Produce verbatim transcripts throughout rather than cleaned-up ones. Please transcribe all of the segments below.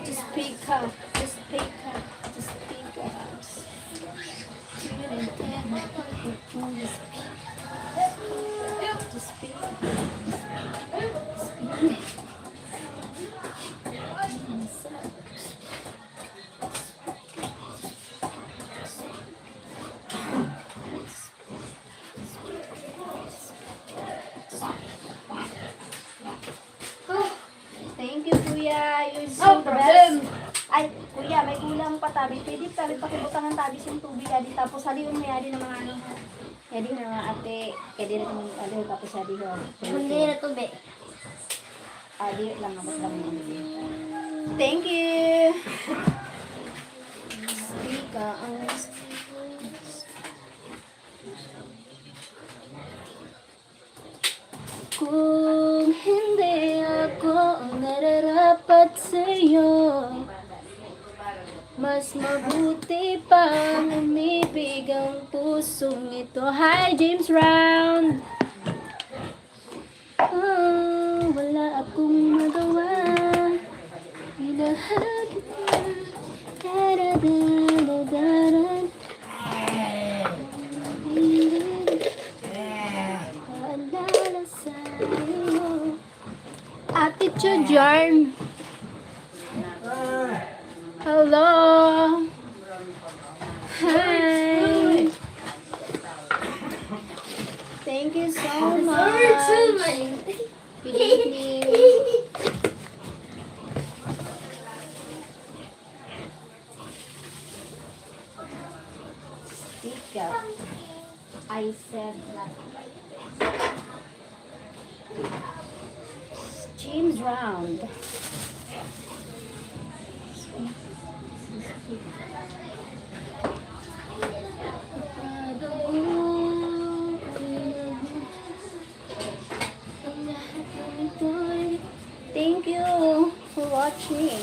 Just pick up, just pick up, just pick up. Just pick up. Thank you, Kuya. You're so the best. Ay, Kuya, may kulang pa tabi. Pwede tabi pakibutangan tabi sa tubig, adi. Tapos, halion mo, adi, ng mga ano, ha? Adi, ng mga ate. Kaya di na itong, adi, tapos, adi, ho. Hindi na tubig. Adi, lang, abot lang. Thank you. Speak, ah, ang Kung hindi ako ang nararapat sa'yo, mas mabuti pang umibig ang pusong ito. Hi, James Round! Oh, wala akong magawa. Minahal kita. Darararararan. Paalala sa'yo. Attitude yarn. Hello. Hi. Thank you so much. Good evening. Speak up. I said nothing. James Round. Thank you for watching.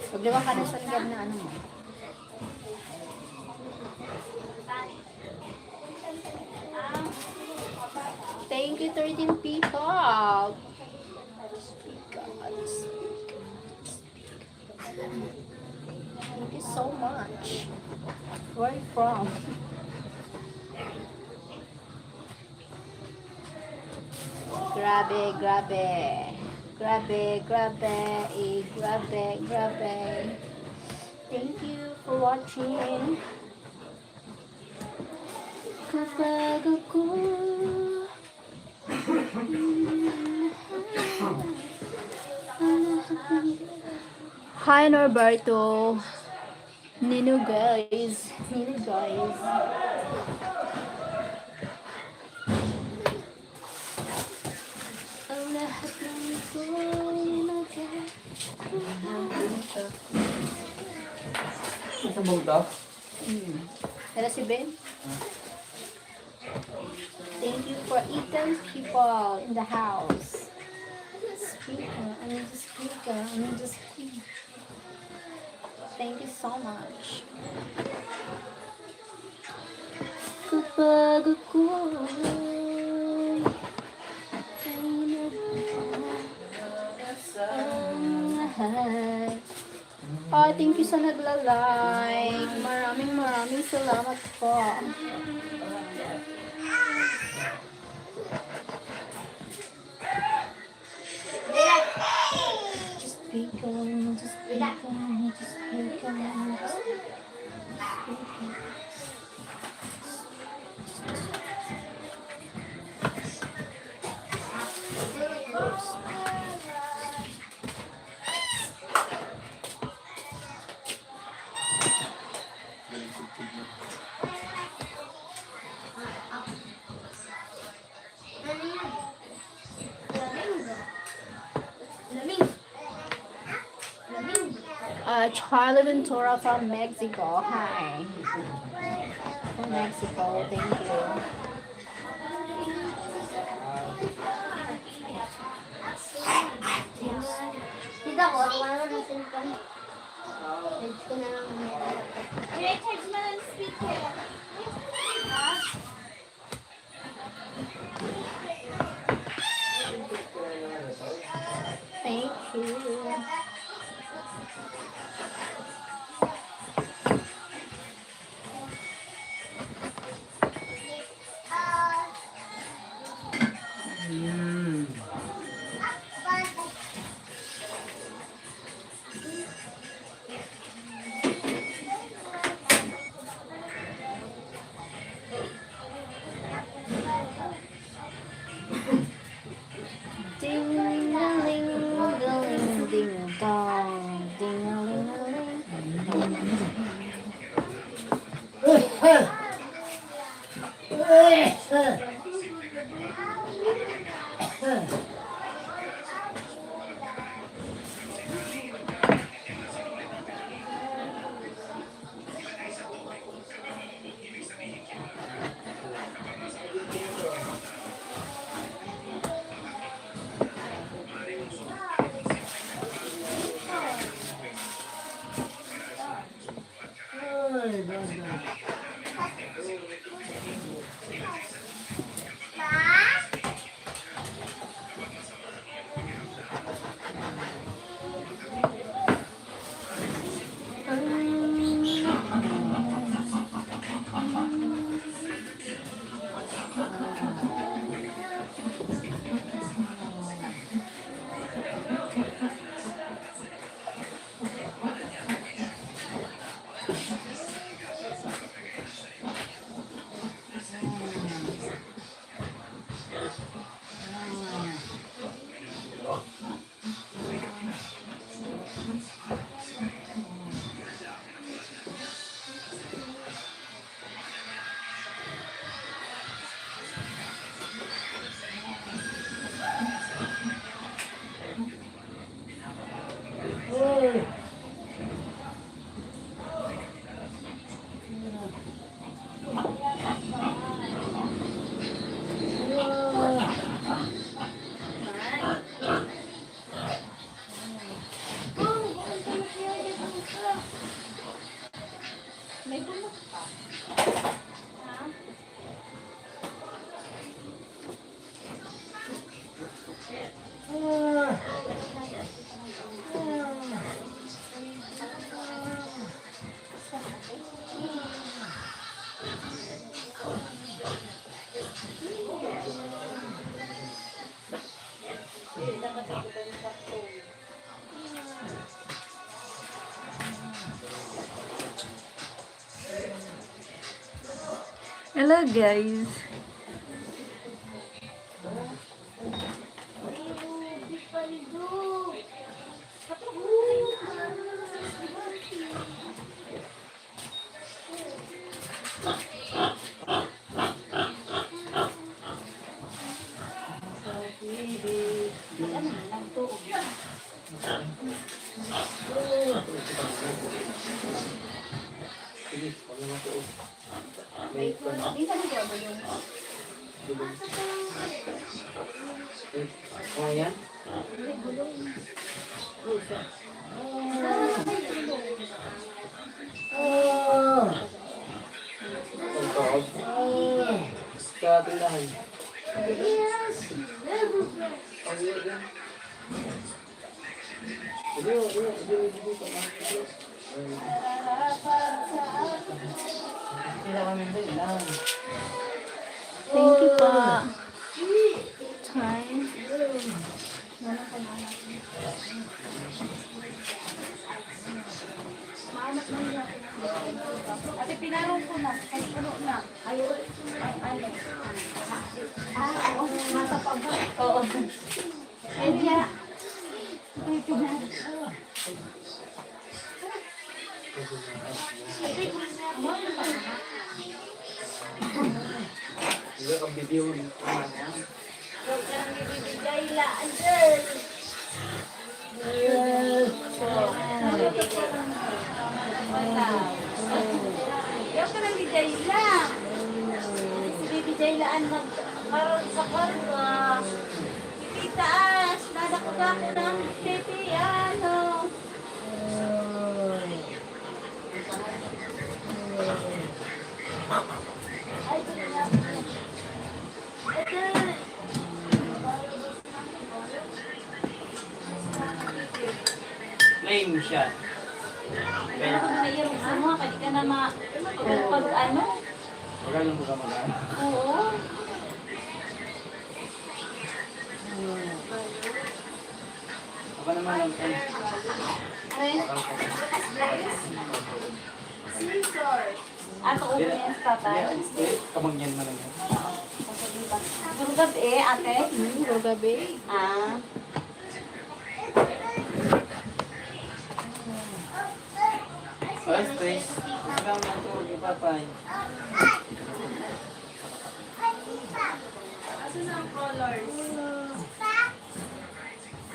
Pagdiwa ka na sa liyab na ano mo. Thank you, thirteen people. Thank you so much. Where are you from? Grabe, grabe. Grabe, grabe, eh, grabe, grabe. Thank you for watching. Kapag ako Hi, Norberto. Nino, guys. Nino, guys. Ang lahat ng ito ay nagkakaroon. Sa bulldog? Hmm. Tara si Ben. Thank you for eighteen people in the house. Speaker, I'm just speaker, I'm just speaker. Thank you so much. Kapag ako'y ang lahat. Ah, thank you sa nagla-like. Maraming, maraming salamat po. Just pick on, just pick on, just pick on, just pick on. Uh, Charlie Ventura from Mexico. Hi. From Mexico. Thank you. Tita ko, ako naman ang cellphone. Charge ko na lang muna. I-charge mo lang speaker. Thank you. Mm. Ding-a-ling-a-ling, ding-a-dong, ding-a-ling-a-ling. May bulok pa. Ha? Hello, guys. Ayan. Sa tindahan. Thank you po. Time. Ate, pinarong ko na. Ay, puno na. Ay, ay, ay. Ah, oo. Nasa pag-, oo. Ay, diya. Yaw ka lang ni Jayla. Si Baby Jayla ang nagkaroon sa kwarto. Ipitaas, nadakot ako ng titi, ano. Ay, ito. Plain siya. Pero kung may irog sa mga, pwede ka na ma-, pag ano? Wala lang mga mag-ano. Oo. Aba naman ang Aray. Scissors. Ato ko Dira, yan sa tatay. Dira, dira, kamangyan mo lang yan. Gurgab eh, ate? Hmm, gurgab eh. Ah. Alas tres. Gusto lang ng tulog ni Papay. Asan ang colors?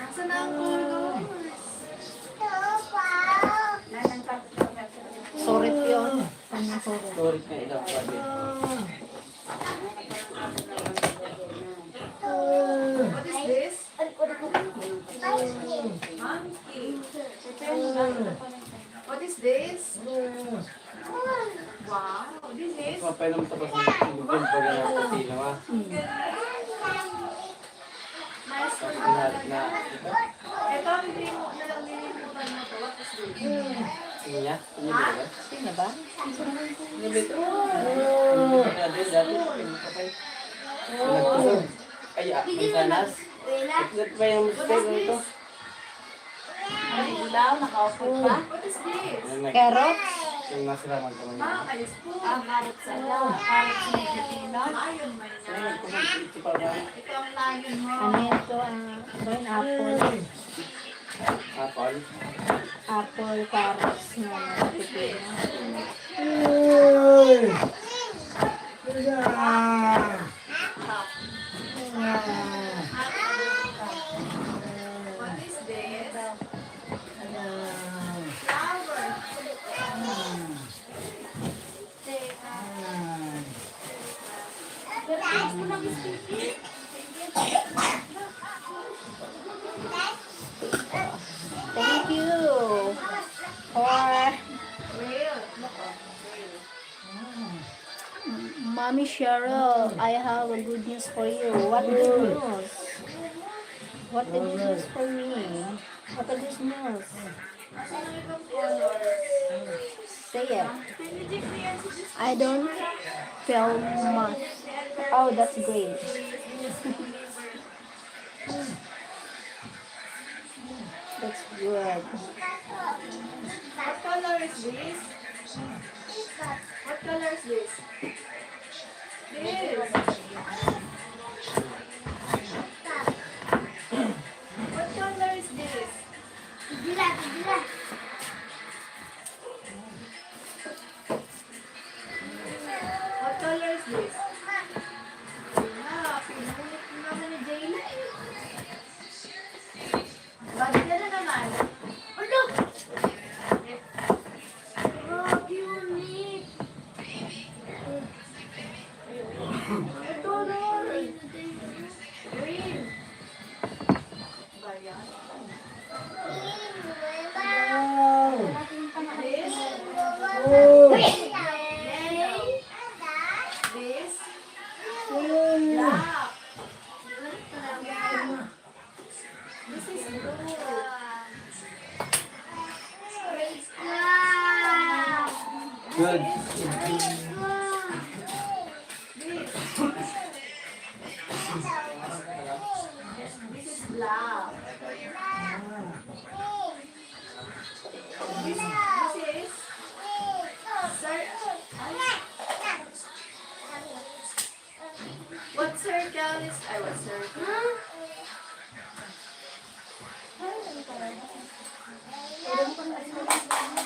Asan ang colors? Sorry, yun. Ano, sorry. Sorry ka, ikaw, sabi. What is this? Monkey. What is this? Wow, this is Mapay naman tapos ng tubig yung baga ng kasino, ha? Maestro na, na, ito, hindi mo, na lang nilimutan mo to. What is this? Ano niya? Ano niya ba? Sino ba? Ano ba ito? Ano ba ito? Dati, dati, patay. Nagkusog. Ay, ah, may sanas. Ito pa yung mistake nito. Ano, ilaw? Nakaupod pa? What is this? Ano na? Carrots? Yung nasa laman ko. Ah, ayos po. Ah, carrots, ano? Carrots na pipino? Lion man yan. Ito ang lion mo. Ano ito? Ah, pineapple. Apple? Apple, carrots na pipino. Uy! What is this? Flower. Thank you for Mommy Cheryl, I have a good news for you. What good news? What the good news for me? What a good news? Say it. I don't feel much. Oh, that's great. That's good. What color is this? What color is this? This. What color is this? Dila, dila. What color is this? Ah, pinunit na naman ni Jayla eh. Bagyo na naman. Ulo! Grabe, unit. Ito na. Green. Ba yan? Wow! This? Oh! Yay! This? Wow! Black. This is blue. Good. This. This is black. This, this is cir-, ay. What circle is, ay, what circle?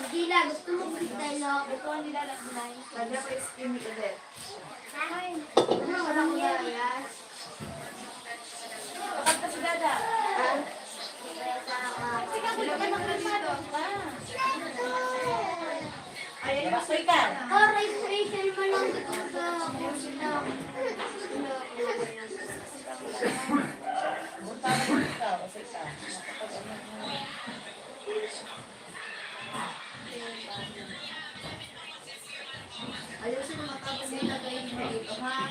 Dila, gusto mo freestyle, no? Ito ang nilalagay. Lagyan ko yung skin ulit. Ay, ano, walang layas. Kapag kasi dada. Kasi ka, wala ka nang nandito. African. Or special man lang dito sa Ayusin ang matapos yung lagay mo dito, ha?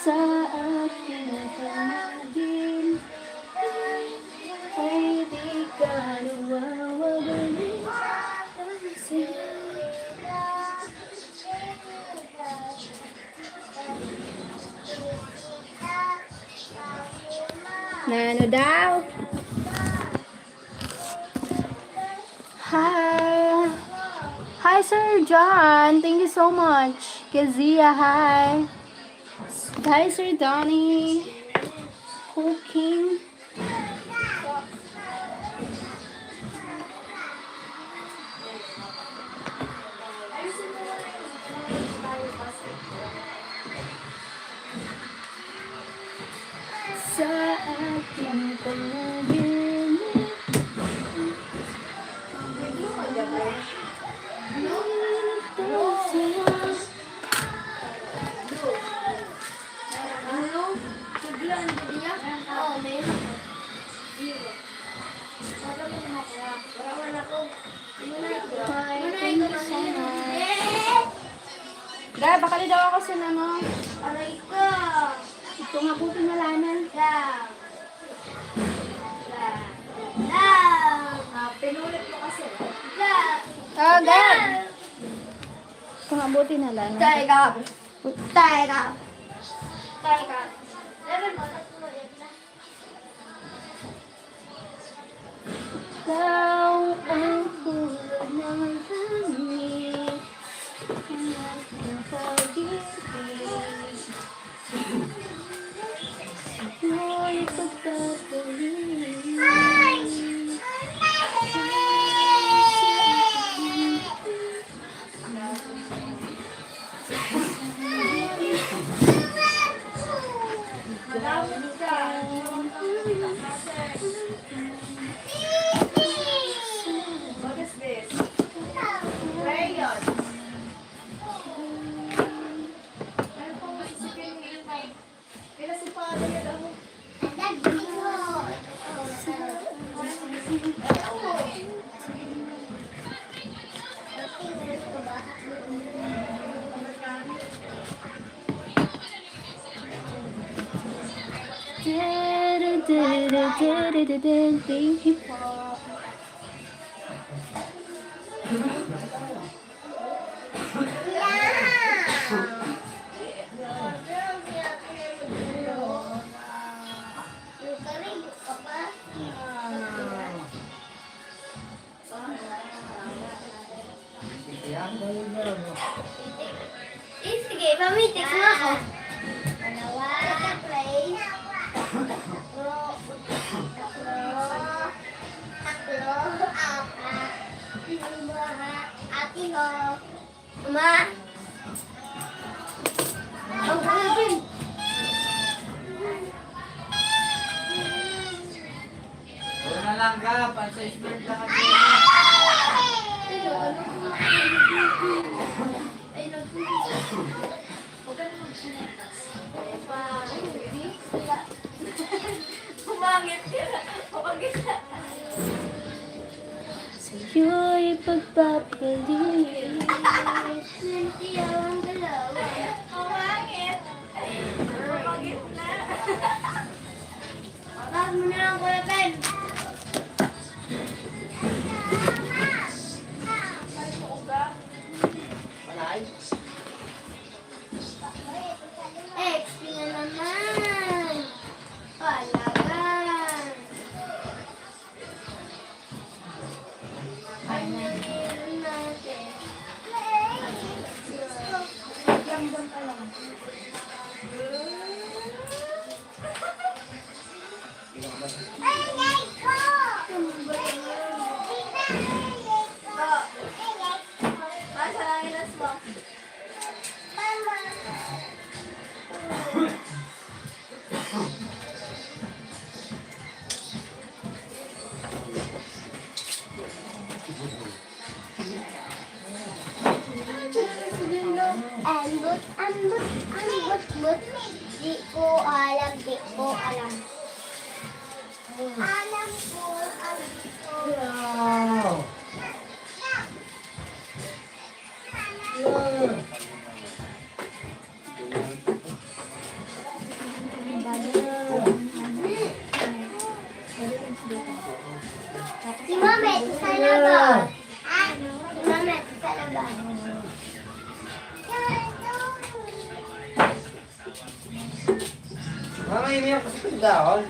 Sa aking pamangkin, ay di ka nawawagli. Nano daw? Hi. Hi, Sir John. Thank you so much. Kezia, hi. Hi, Sir Donnie. Cooking. Sa aking panaginip, ito siya. Ano? Suglan, diya? Oo, meron. Zero. Wala, wala ko. Hi, thank you so much. Ga, bakali daw ako sa ano. Aray ko. Ito nga po pinalanan. Ga. Ga. Ga. Ah, pinulit mo kasi. Ga. Oh, Ga. Ito nga po pinalanan. Teka. Teka. Teka. Ikaw ang tulad ng langit at ng pag-ibig. Ako'y pagpapaliw. What is this? Crayon. Pila si Father yun, ano? Thank you po. Eh, sige, mamitik na ako. Dalawa, play. Tatlo, tatlo, tatlo, apat, lima, ate ho. Ma. Ang gagawin. Wala na lang, Gab. Ang sa smart lang ang Pumangit ka. Pumangit ka. Sa'yo'y pagpapaliw. Nantiyaw ang galaw. Pumangit. Pumangit na. Taas mo na lang, Kuya Ben. Ex, na naman. Palagan. Ano meron natin? Ramdam ka lang. Ambot, ambot, bot. Di ko alam, di ko alam. Alam ko, alam ko. Wow! Yeah! Si Mami, sa labas. Ah, si Mami, sa labas. Mama, ini yung kasi dahon.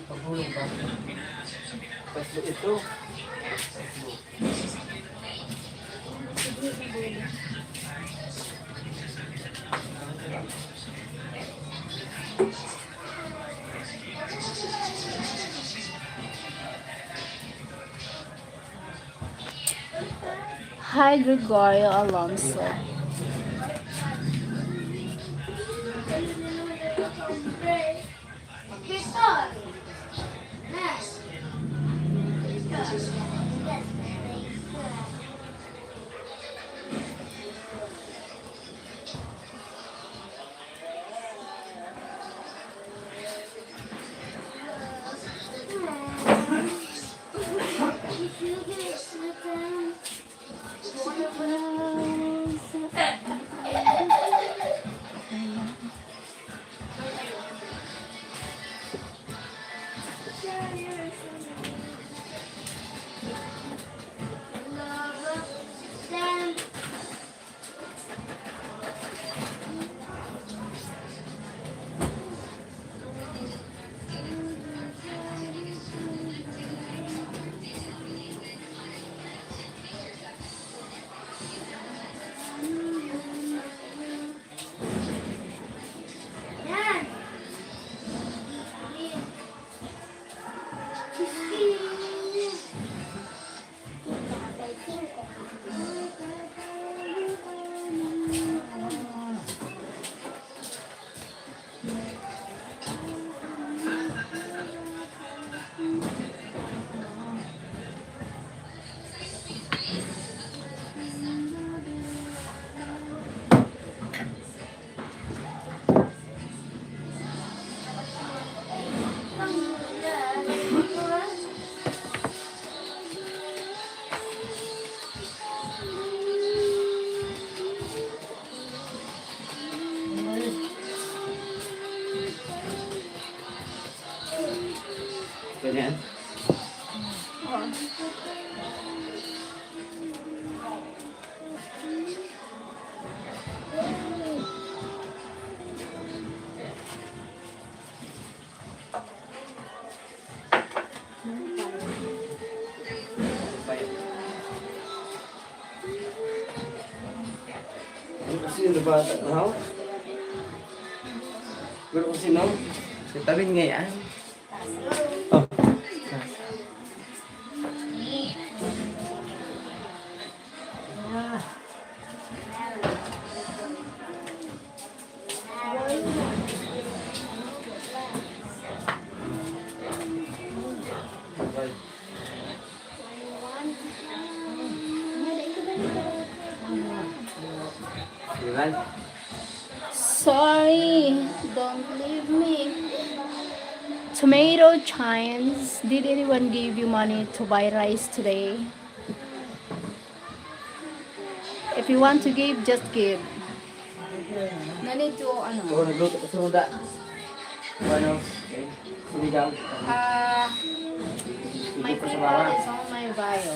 Pagulong ba? Pasok ito. Hi, Gregorio Alonso. Ganyan. Ano kasi yung bata na, oh? Pero kasi, no? Vitamin nga yan. Oh. Sorry, don't leave me. Tomato Chines, did anyone give you money to buy rice today? If you want to give, just give. Nanito, ano? Oo, nagluto ko sa muda. Ano? Sinigang. Ah, my finger is on my bio.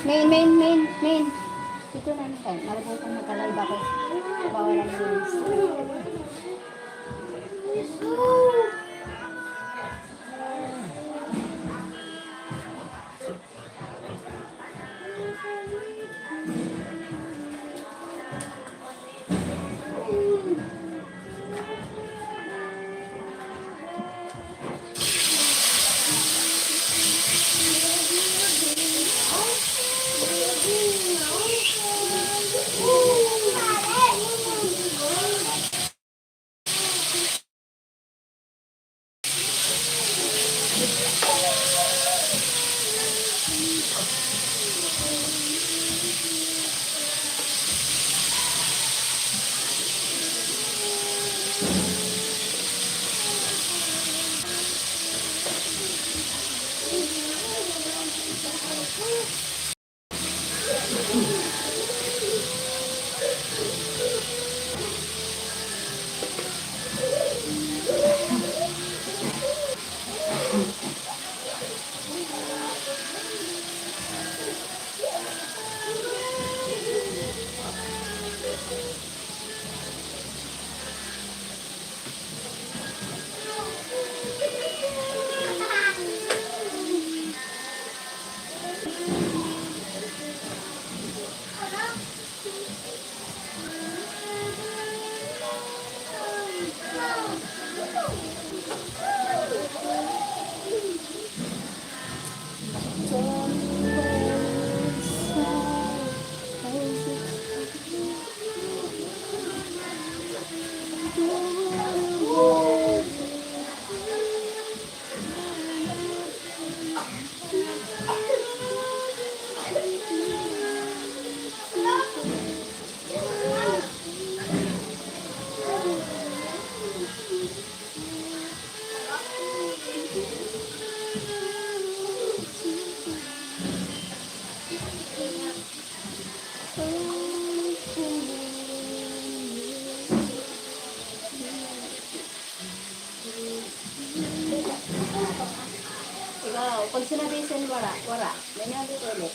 Main, main, main, main. Dito na naman tayo. Nalimutan, nagka-live ako. Bawal ang memes. Ikaw, pag sinabihan, wara, wara. Ganyan dito ulit.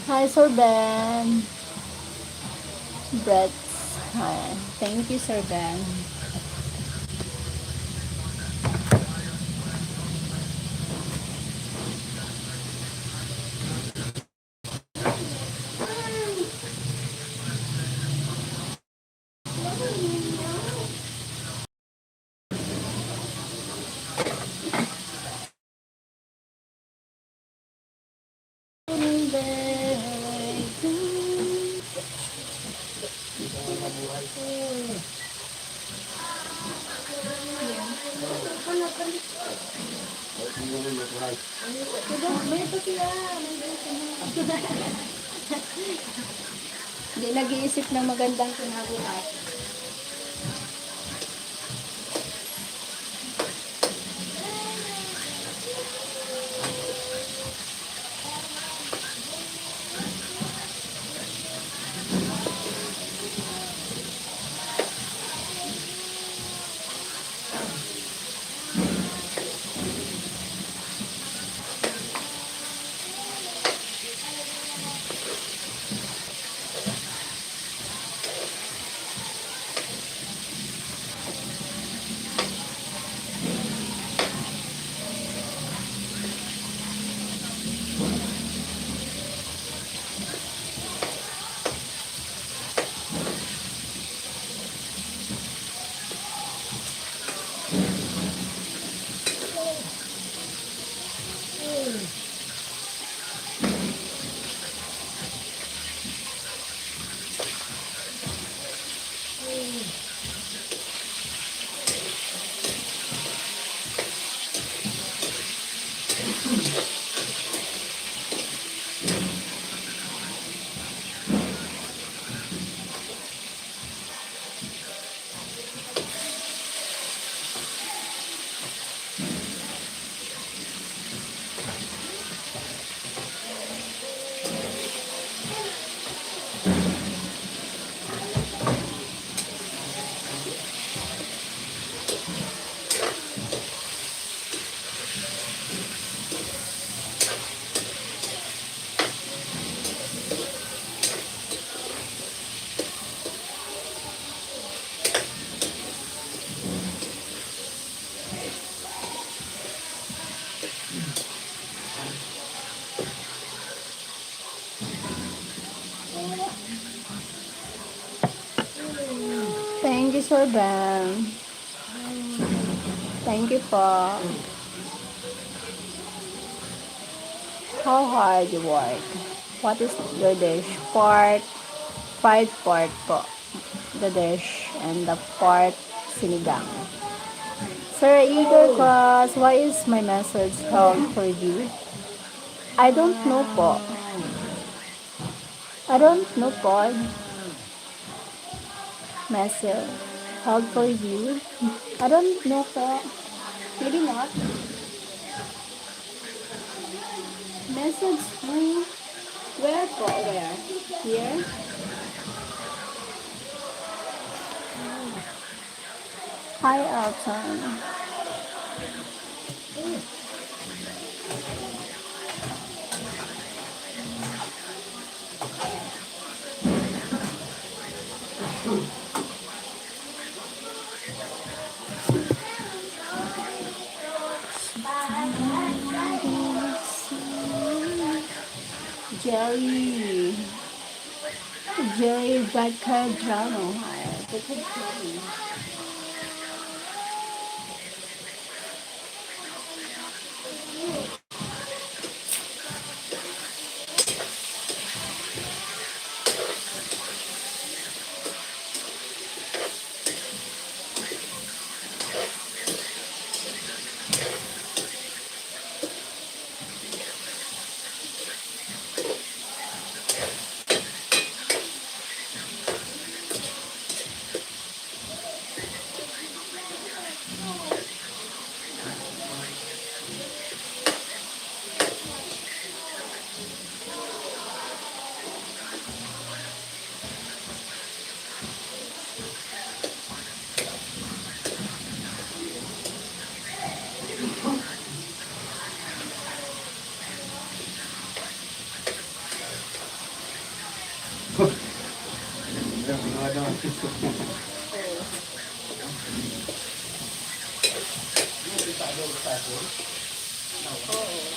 Hi, Sir Ben. Breads. Hi. Thank you, Sir Ben. Hindi nag-iisip ng magandang kinabukasan. Thank you, Sir Ben. Thank you po. How hard you work? What is your dish? Pork, fried pork po. The dish and the pork sinigang. Sir Igor Cross, why is my message held for you? I don't know po. I don't know po. Message held for you. I don't know po. Maybe not. Message mo. Where po? Where? Here? Hi, Elton. Jerry. Jerry Vaccadrano. Hi, Vaccadrano. Oo.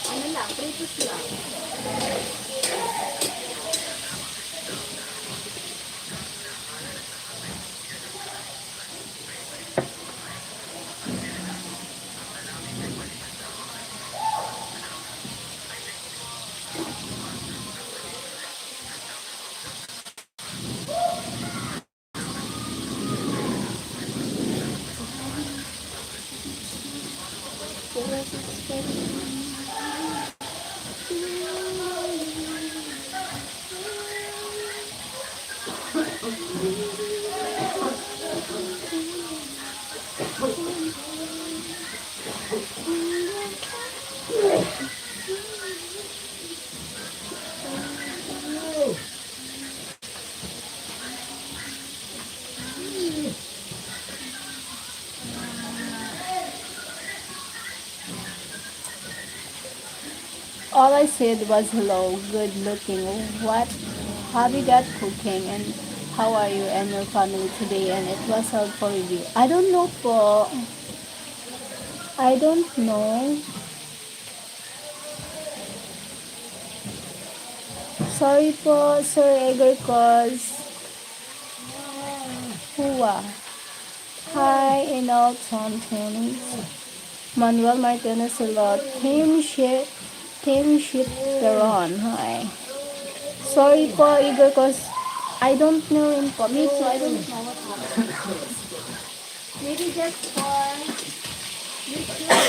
Ano lang, pritos lang. All I said was, "Hello, good looking. What have you got cooking? And how are you and your family today?" And it was all for you. I don't know po. I don't know. Sorry po, Sir Egor, cause Hua. Hi, in all tone tunes. Manuel Martinez Silot, Team Shit, Team Shit Peron. Hi. Sorry po, Igor, cause I don't know rin po. Me too, I don't know what happened. Maybe just for YouTube.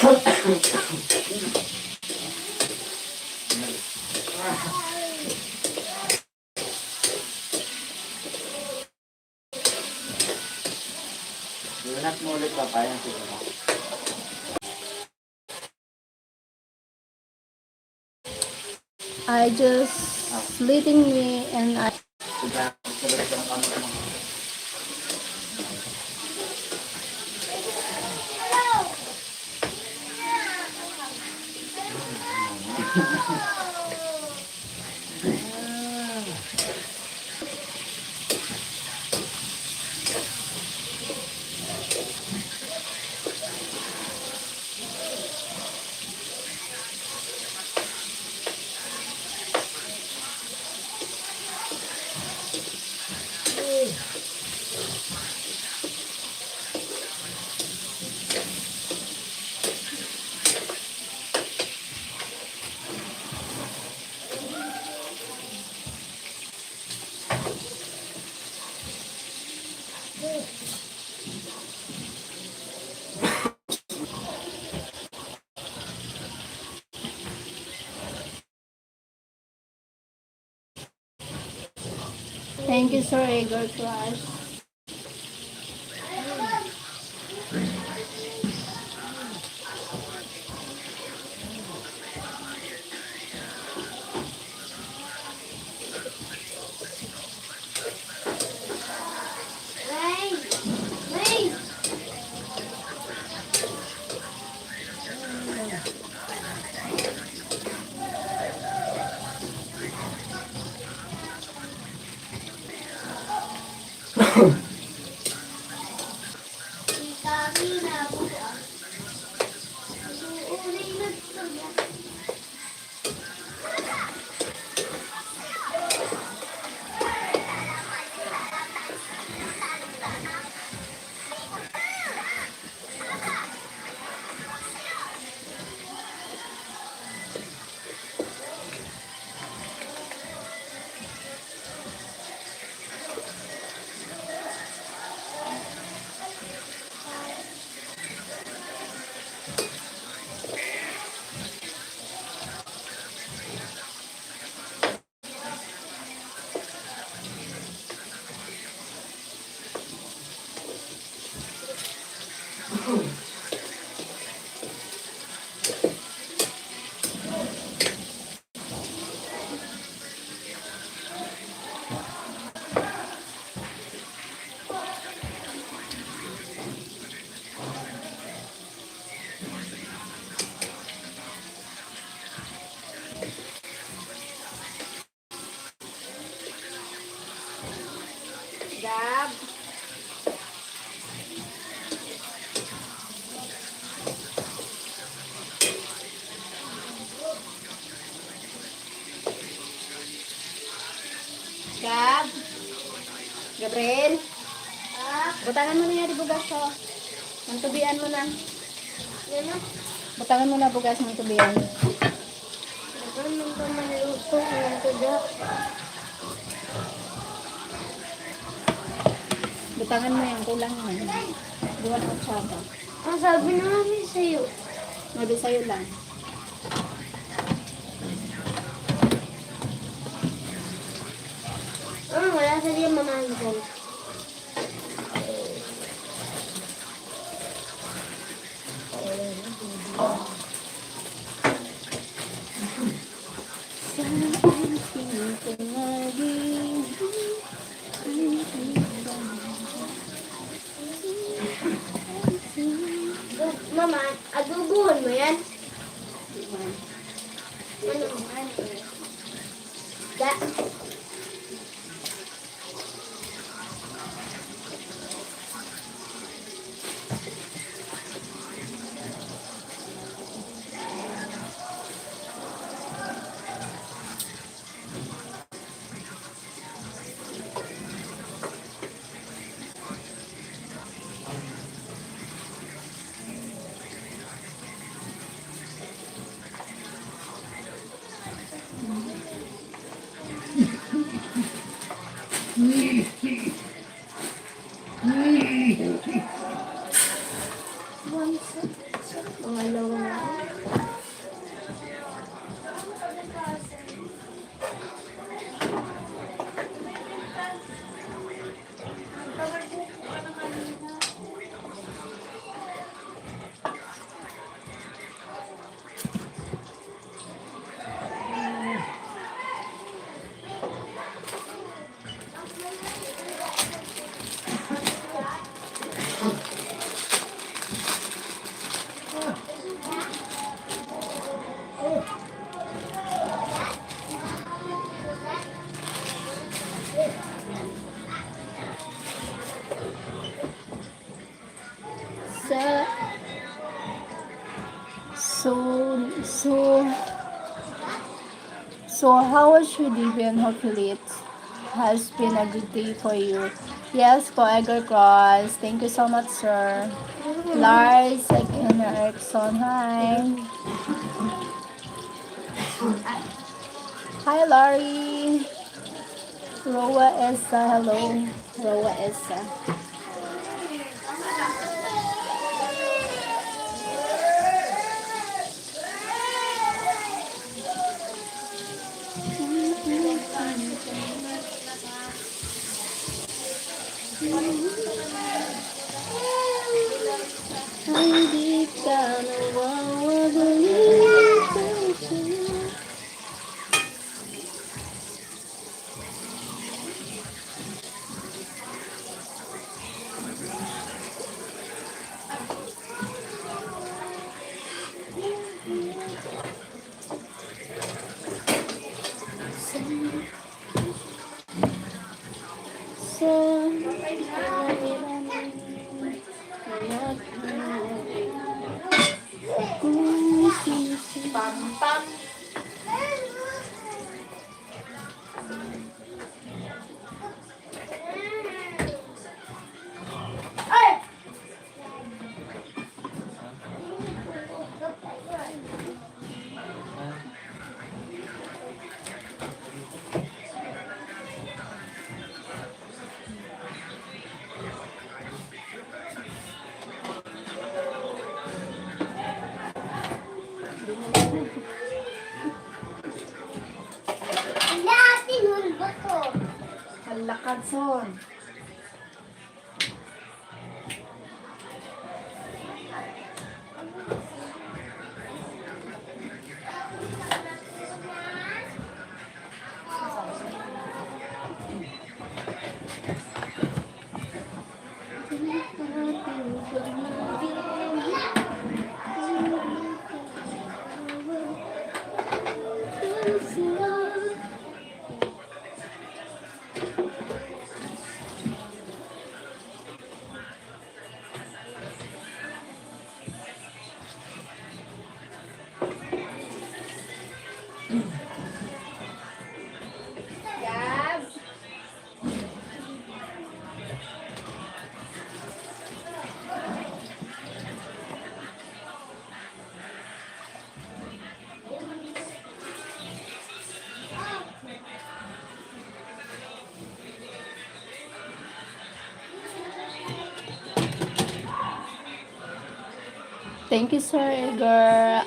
Lunat mo ulit, papayang siguro. I just splitting me and I Diba? Sabi ko ng kamot mo. Thank you, Sir Igor Crush. Gabriel, butangan mo na yan, bugas, oh. Mantubian mo na. Yan na. Butangan mo na bugas, mantubian. Butangan mo pa maluto, mantubian. Butangan mo yan, kulang na. Duwa na kutsara. Ang sabi na nga ni sa'yo. Sabi sa'yo lang. Ah, wala sa diyan mamahal ko. Mama, adobohan mo yan? Ano? Da. Mga lawa. Sa, so, so, so how was your day, Ben? Hopefully it has been a good day for you. Yes, po, Edgar Cross. Thank you so much, sir. Lars, again, Erickson. Hi. Hi, Larry. Roa Esa, hello. Roa Esa. Ay, di ka nawawala. Sa Pam, pam. Hala, ate, nun ba to? Halakad, son. Gab! Thank you, Sir Igor.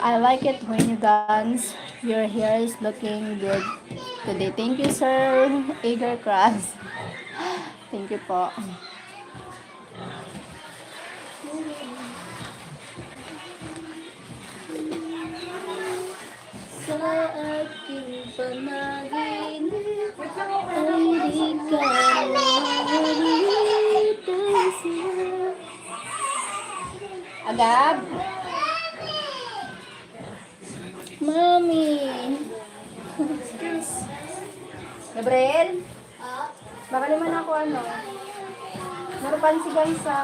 I like it when you dance. Your hair is looking good today. Thank you, Sir Igor Cross. Thank you po. Sa aking panaginip, ay di ka nawawala sa Agab? Mami. Gabriel? Baka naman ako, ano, narupan sigang sa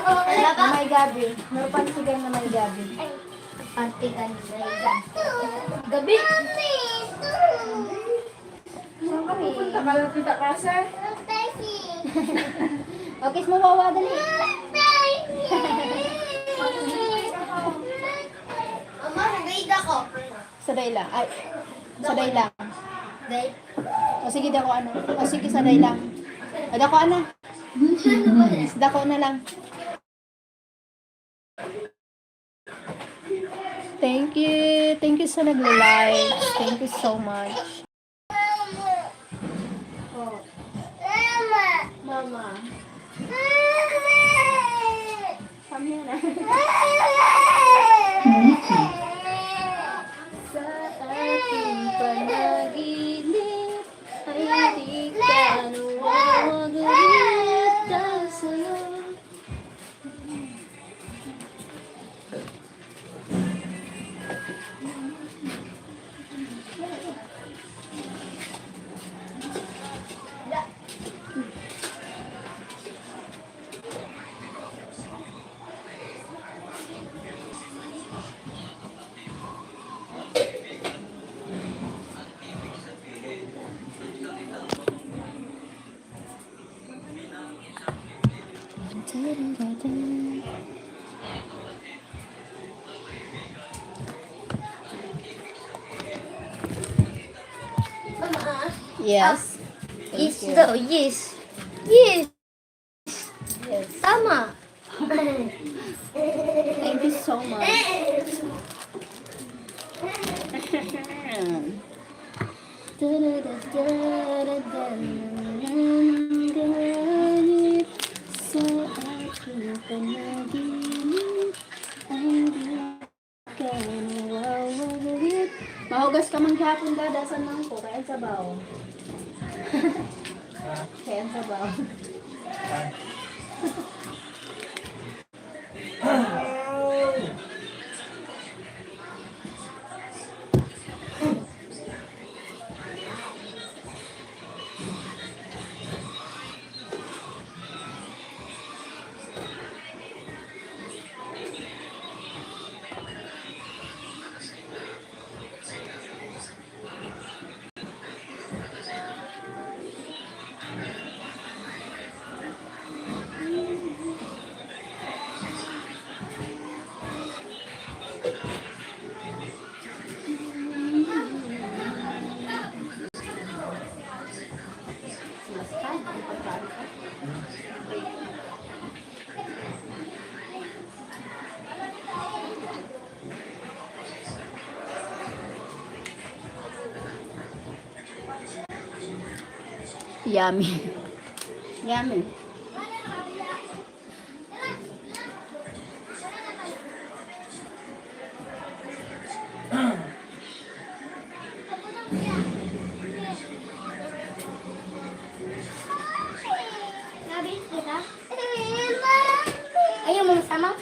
na may gabi. Narupan sigang na may gabi. Pantikan na may gabi. Gabi. Saan ka pupunta? Kalapit ka, sir? Okay, mo wawa, dali. Mama, nagayda ko. Saday lang. Ay, saday lang. Day. O sige, dako ano. O sige, saday lang. O dako ano. Dako na lang. Thank you. Thank you sa nagla-like. Thank you so much. Mama. Mama. Kami na. Sa aking panaginip, ay di ka nawawaglit sa Yes. Thank Yes you. daw, yes. Yes. Yes. Tama. Thank you so much. Sa aking panaginip, ang di ka nawawaglit. Mahugas ka man gihapon, dadasan man ko, kaya ang sabaw. Kaya ang sabaw. Yummy. Yummy. Ayaw mo masama?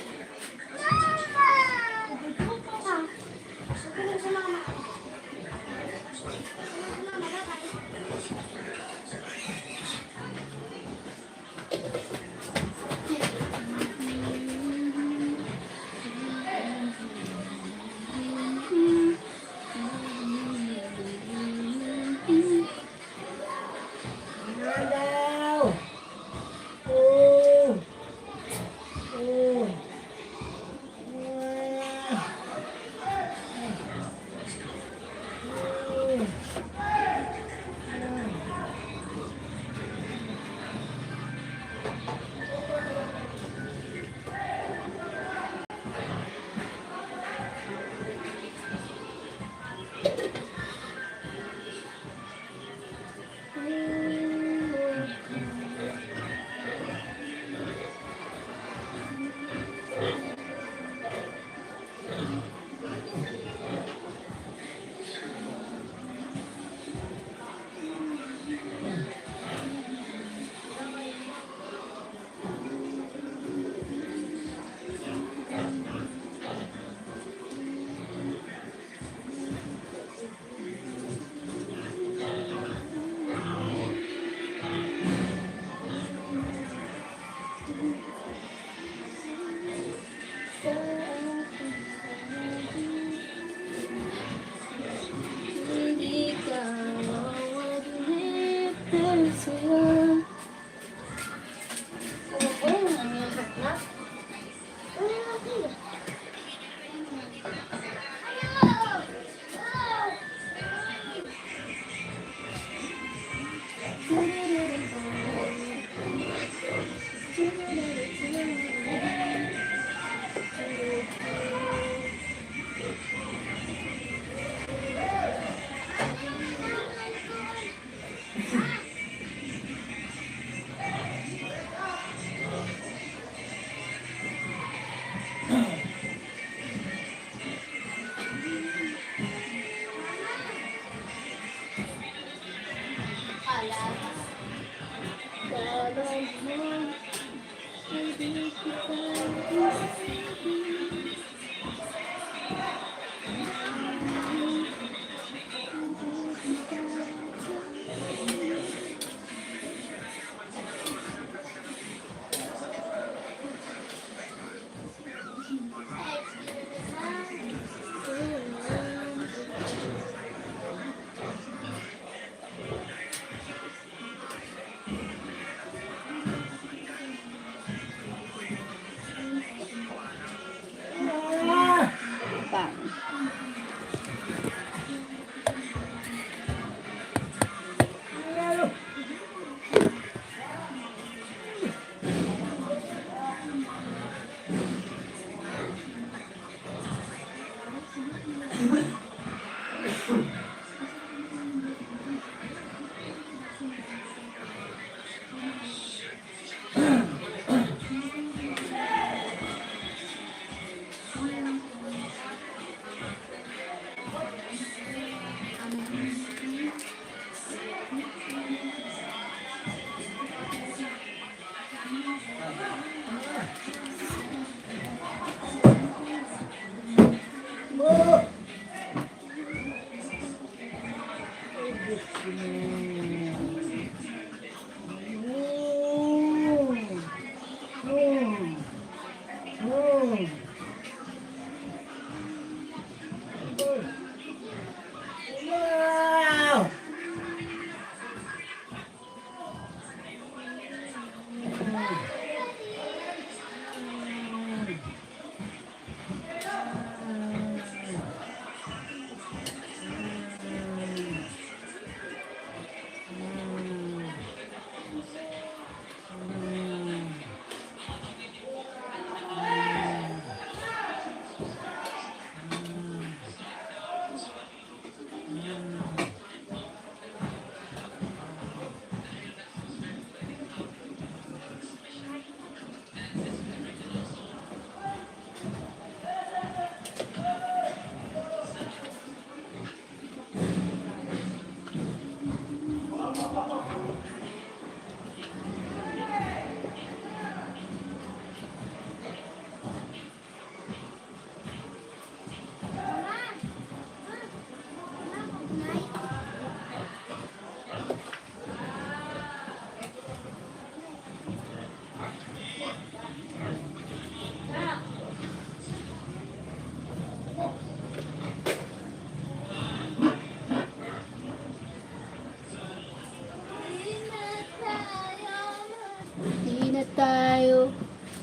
Di na tayo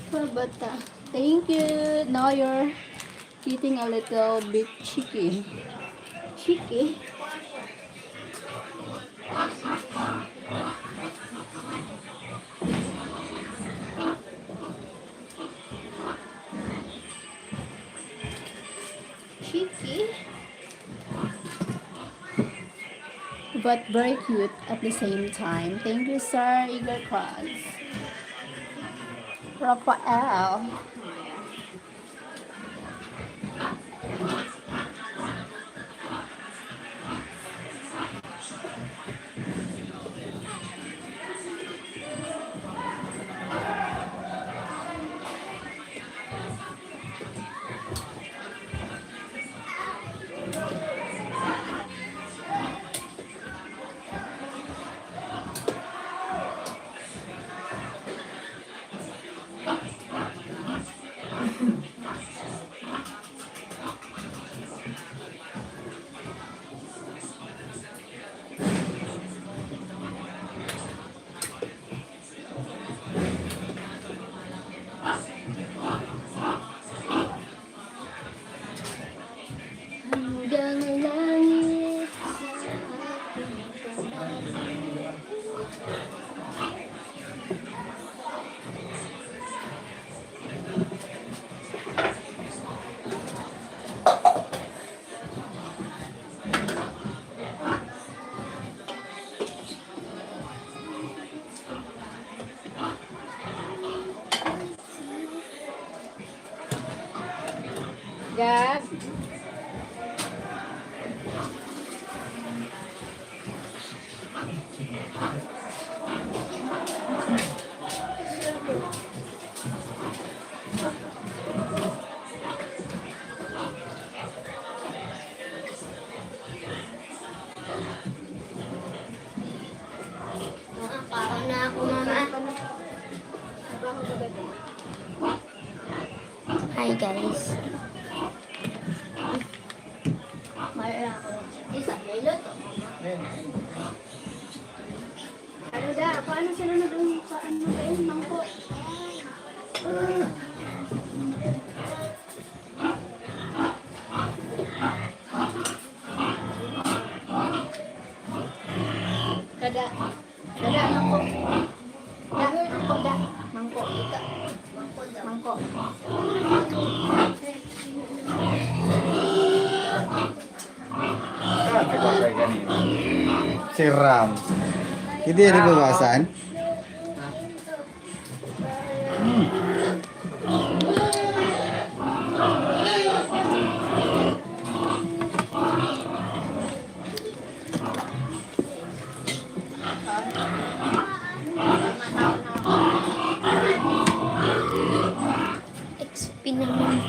pabata. Thank you. Now you're getting a little bit cheeky. Cheeky? Cheeky, but very cute at the same time. Thank you, Sir Eagle Cross. Rafael. Hanggang langit sa ating kamay. Gab. Mama, kaon na ako, mama. Hi, guys. Mara ako. Isa, may luto. Ano da? Paano sila nag-, paano ba yun? Mangko. Ah. Da. Dala, mangko. Da, mangko, da. Mangko, ito. Mangko. Si Ram. Hindi yan nabawasan? X P naman.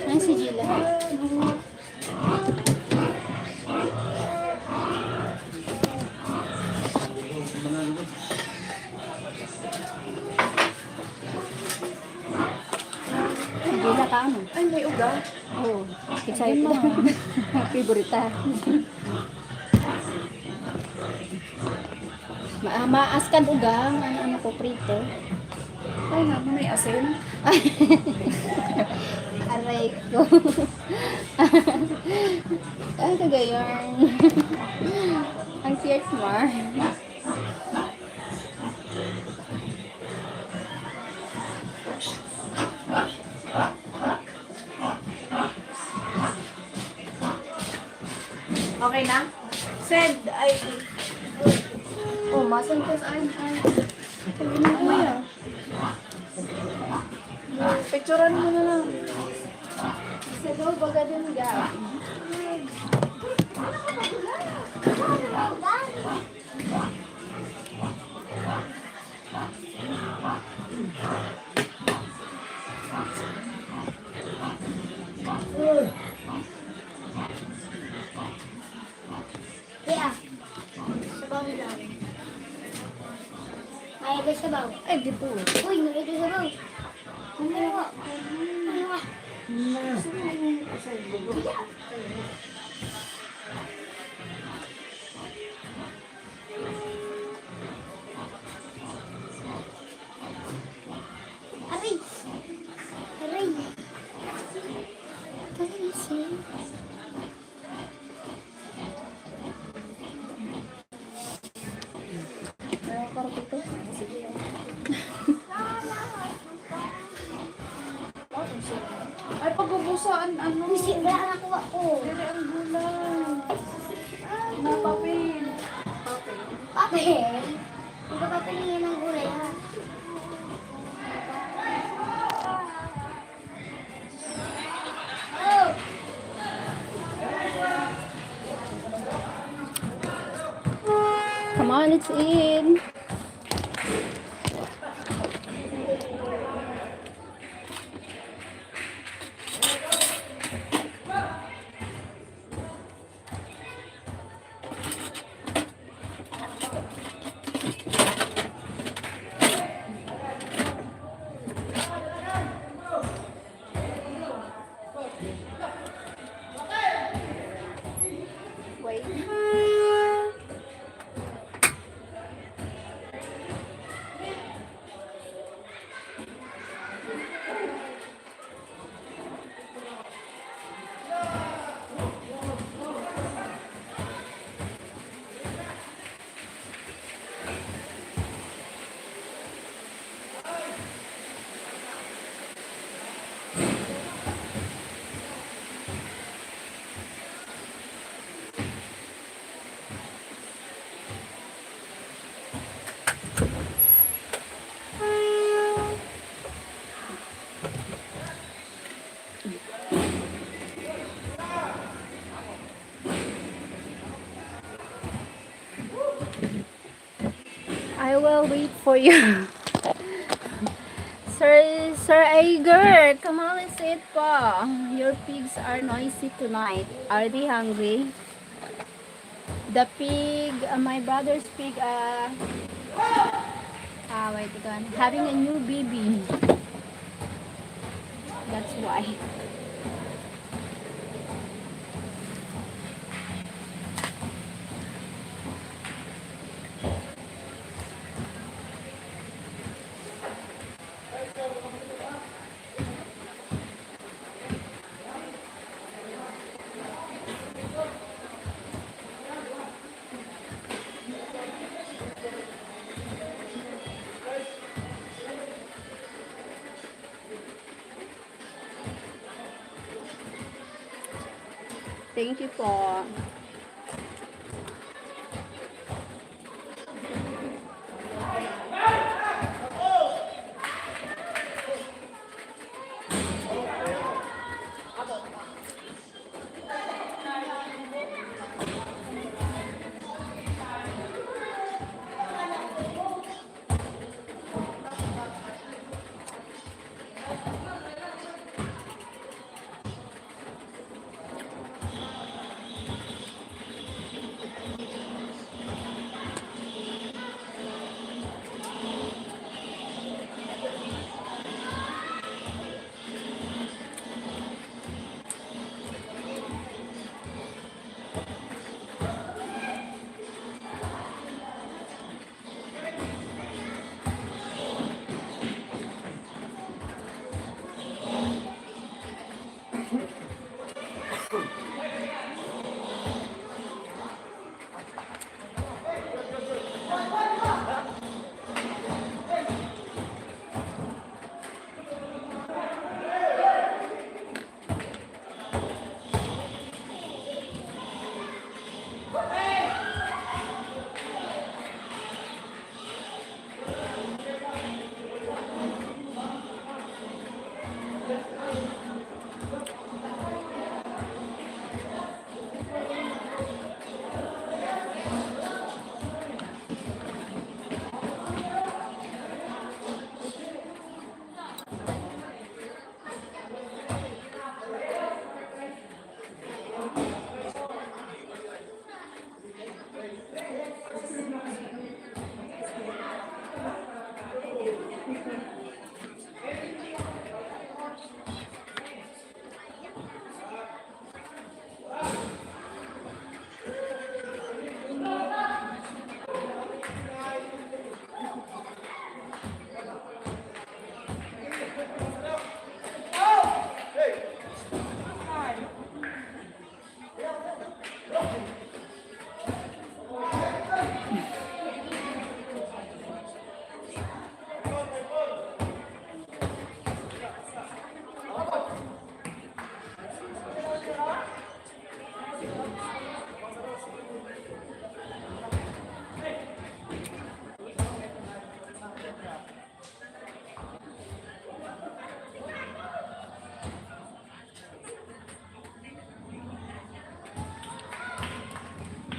Ay, si Gila. Hindi na ka, ano? Ay, may uga. Oo. Excited. Ayun, mga. Favorite, ah. Ma-, maas kan uga, ano, ano ko, prito. Ay, naku, may asin. Aray ko. Ay, kagayon. Ang cute mo. Okay na? Send. Ay. Oh, masend ko sa, ay, ay. Ano yan? Picturean mo na lang. Sabaw, baga dun, ga. Yeah. Sabaw na lang. May iba sabaw. Ay, di po. Uy, may iba sabaw. Ano nga? Ano nga? Aray! Aray! Aray, sir. Ay, pag-ubusan, ano? Kasi wala na kuha ko. Dili ang gulay. Na papel. Papel. Papel? Ikaw papel niya ng gulay, ha? Come on, let's eat. Wait. I will wait for you. Sir, Sir Iger, come on, let's eat po. Your pigs are noisy tonight. Are they hungry? The pig, uh, my brother's pig, uh, ah, wait, ito, having a new baby. That's why. Thank you po.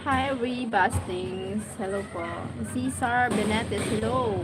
Hi, Ray Bastings. Hello po. Cesar Benetes, hello.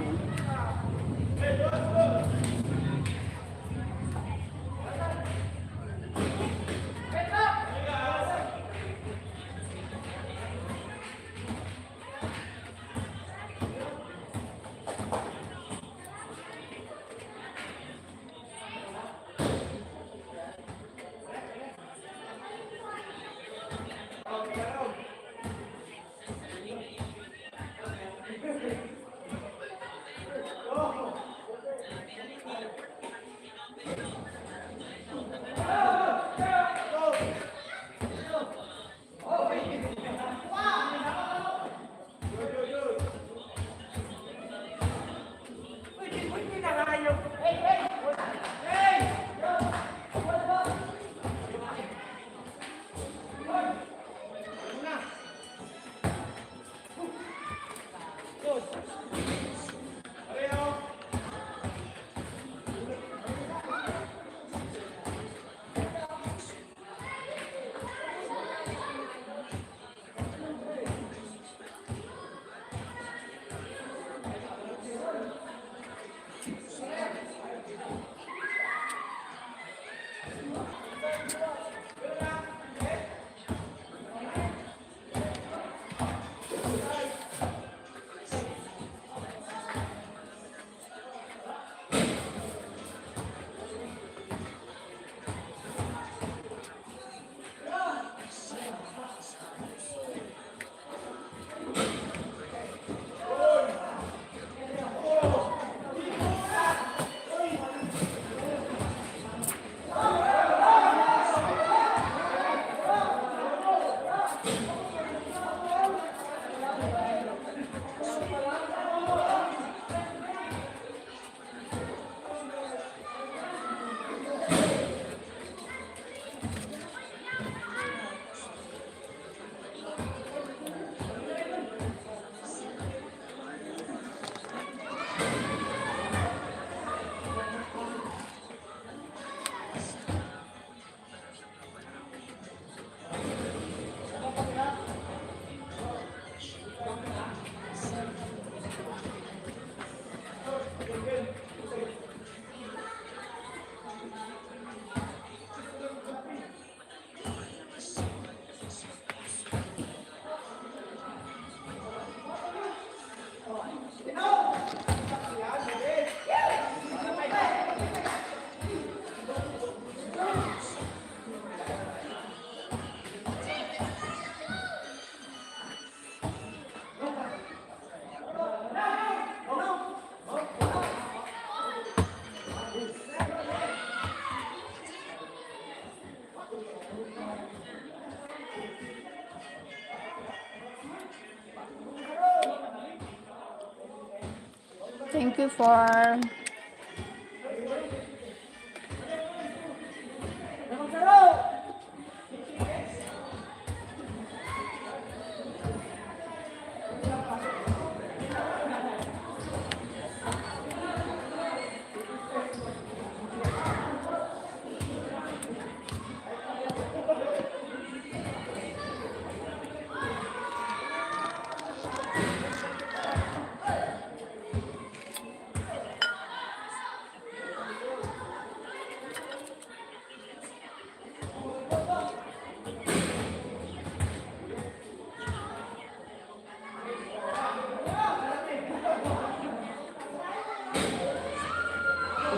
Thank you for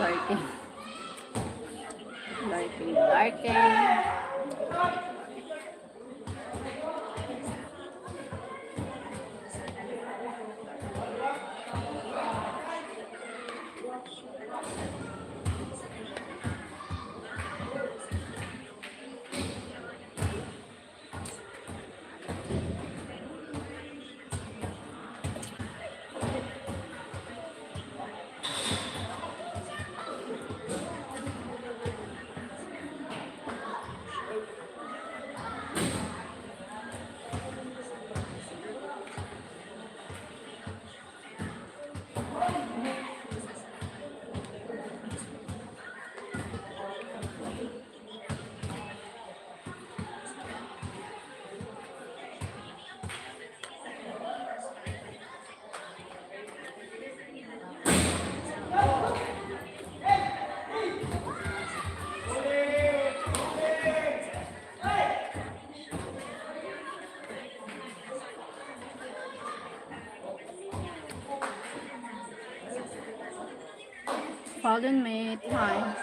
Lighting. Lighting, lighting. Pardon me, time.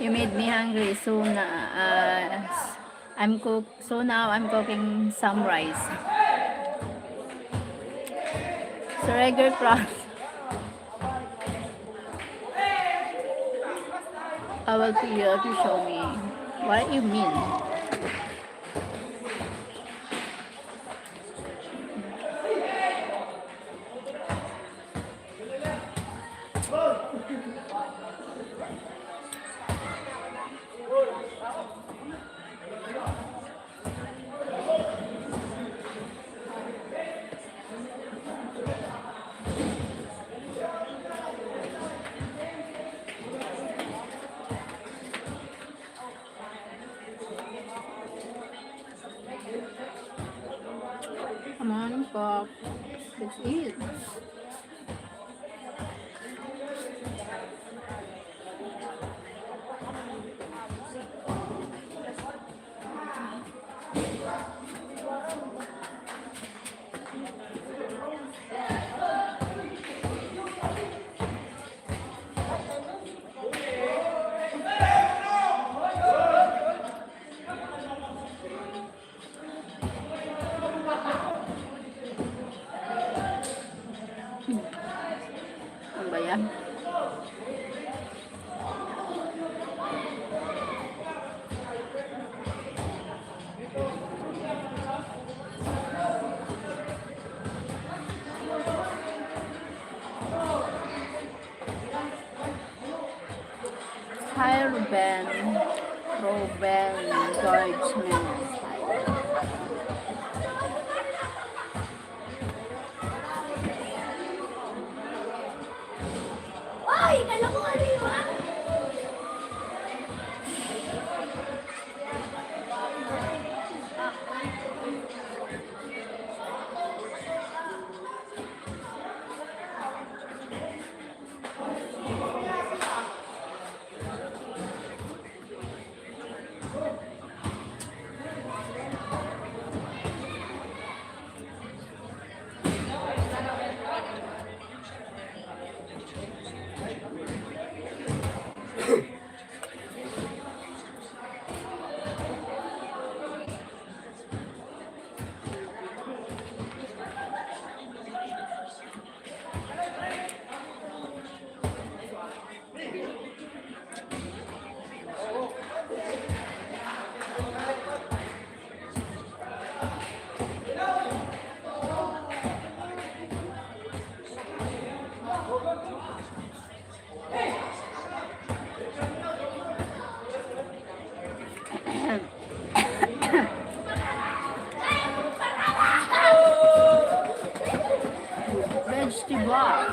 You made me hungry, so na, uh, I'm cook. So now I'm cooking some rice. So regular process. Bawal to you if you show me. What you mean? Come on, Pop. Let's eat. Ano ba yan? Hi, Ruben. Ruben George Mendes. Ay, kala ko ano yun? Vegetables.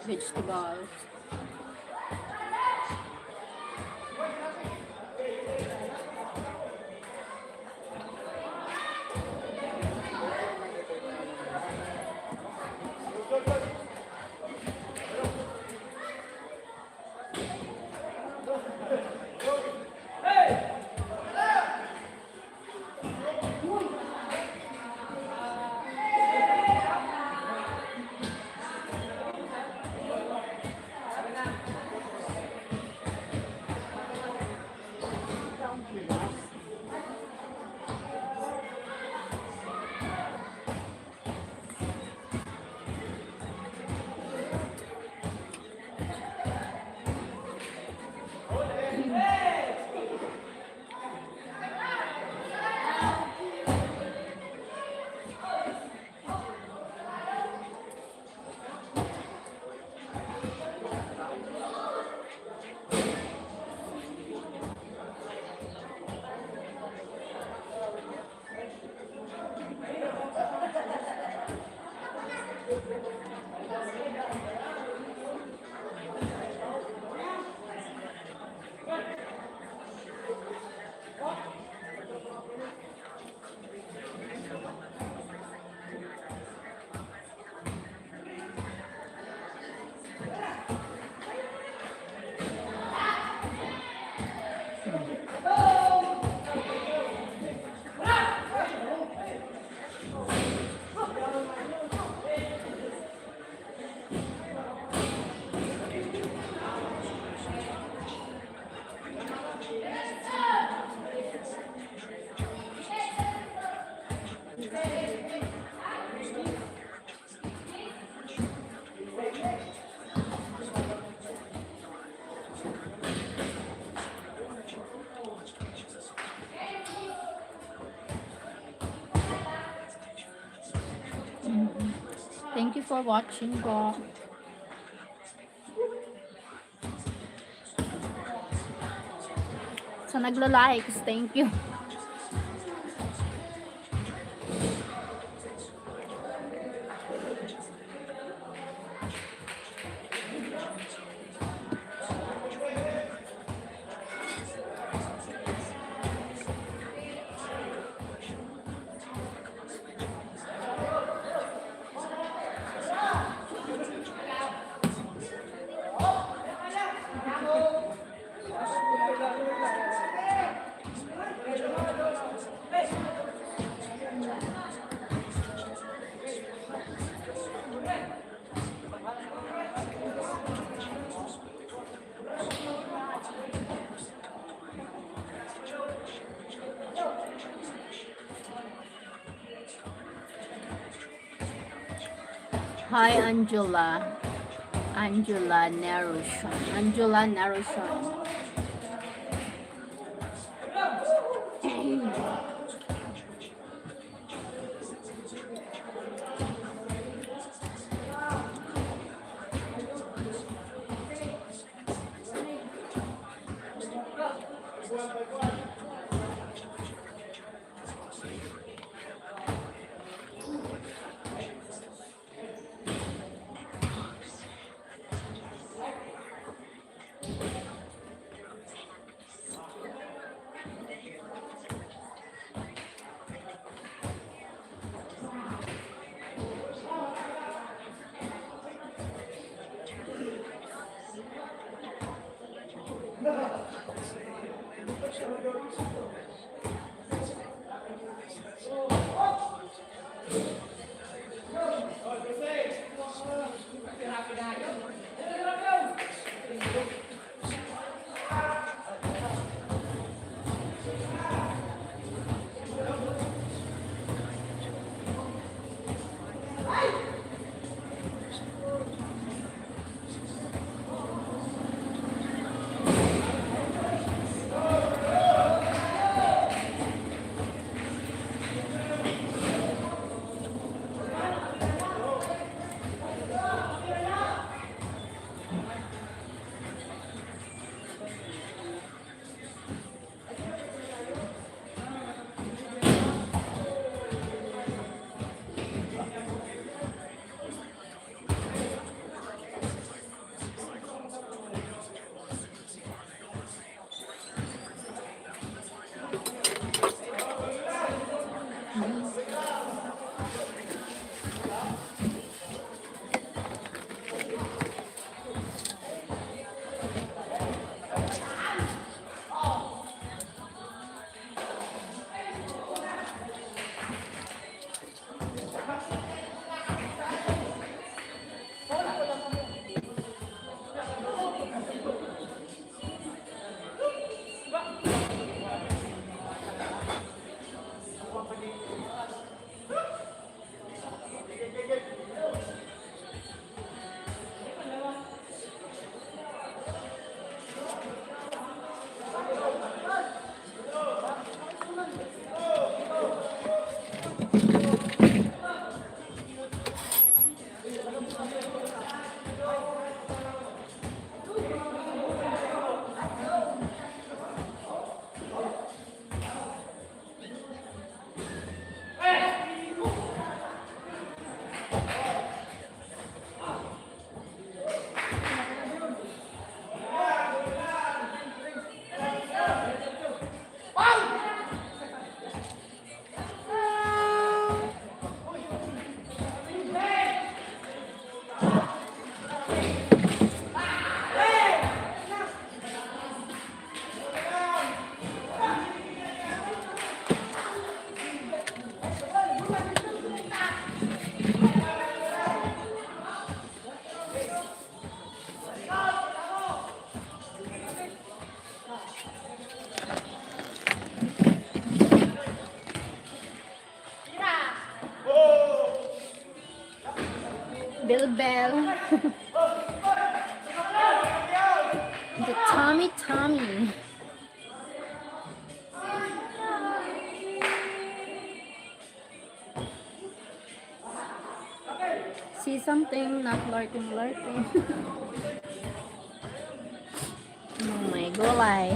Vegetables. Thank you for watching po. Sa nagla-likes, thank you. Hi, Angela. Angela Narushon. Angela Narushon. Bilbel. The Tommy Tommy. Si Something not lurking, lurking. Oh my gulay.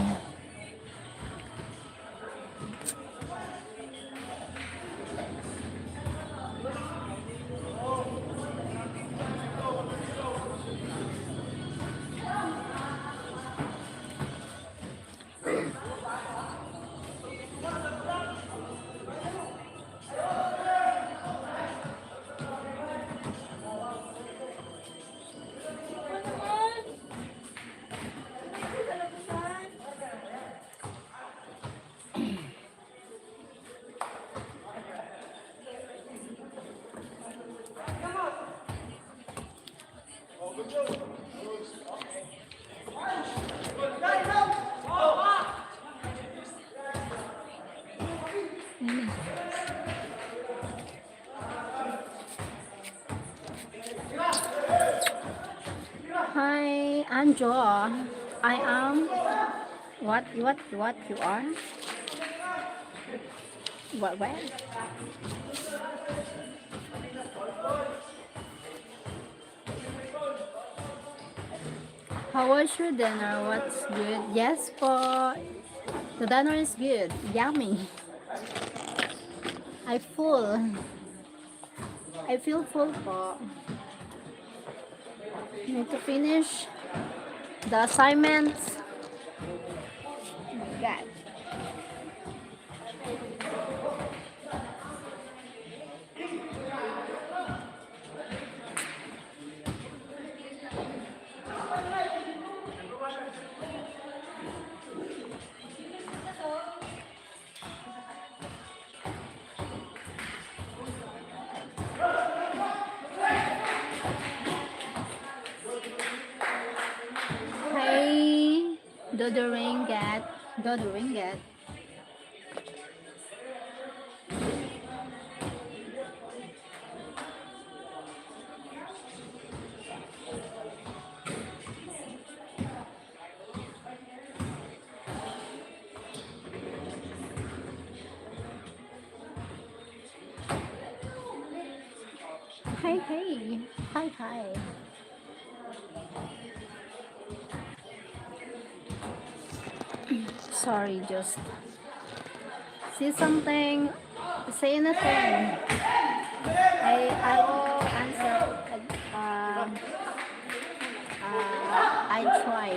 Hi, Anjo. I am what, what, what you are? What, what? How was your dinner? What's good? Yes po. The dinner is good. Yummy. I full. I feel full po. Need to finish the assignments. God. Hi, Dodo Ringgit. Dodo Ringgit. Hi, hey. Hi, hi. Sorry, just see something, say anything. I, I will answer. Uh, uh, I try.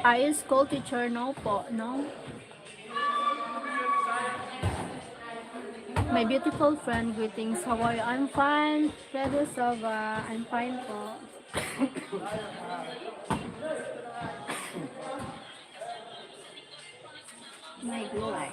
Are you school teacher? No po, no? My beautiful friend, greetings. How are you? I'm fine. Pedro Silva, I'm fine po. My gulay.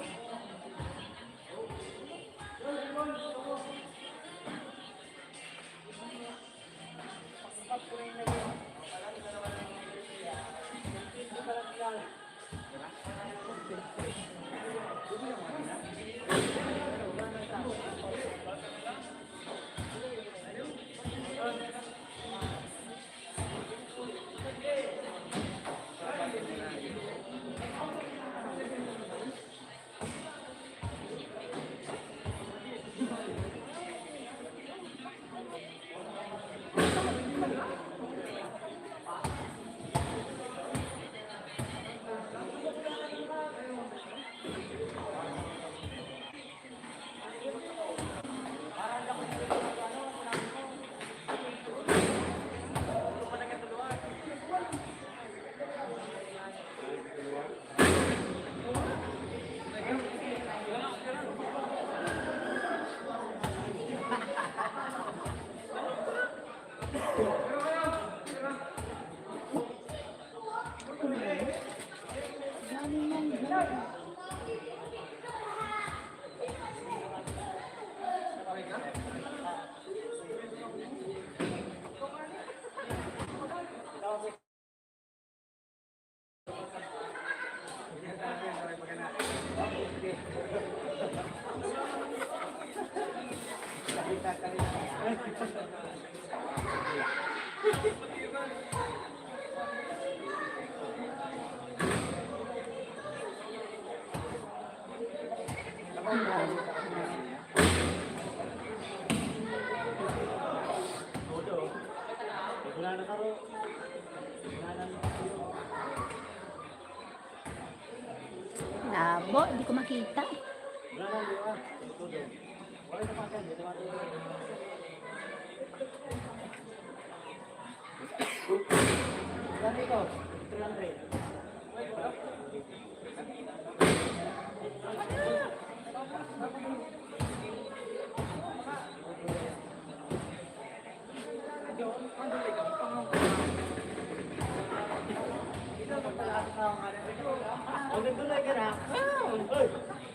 Labo, di ko makita.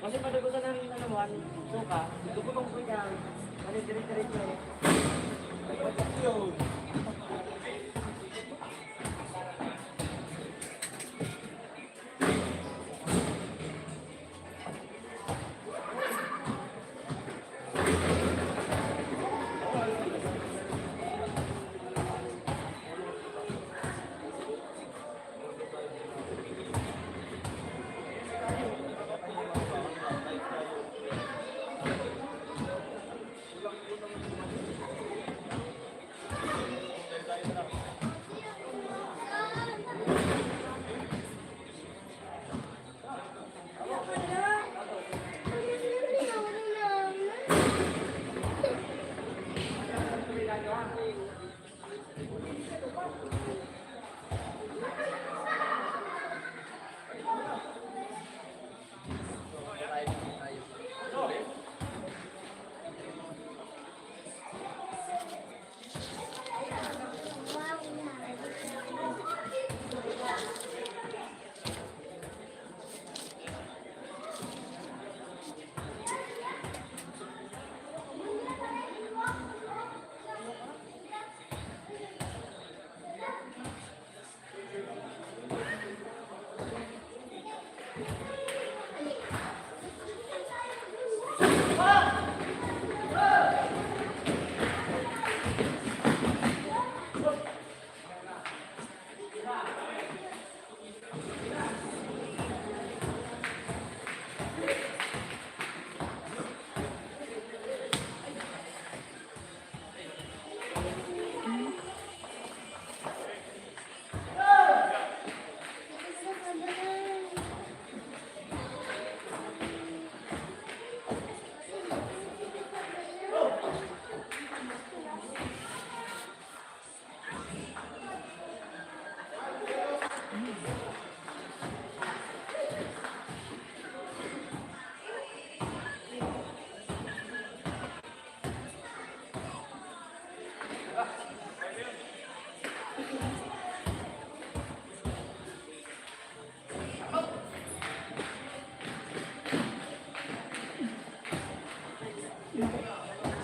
Kasi padagutan na rin, ano, one, suka. Gusto kong kuya. Ano, dire-diretso eh.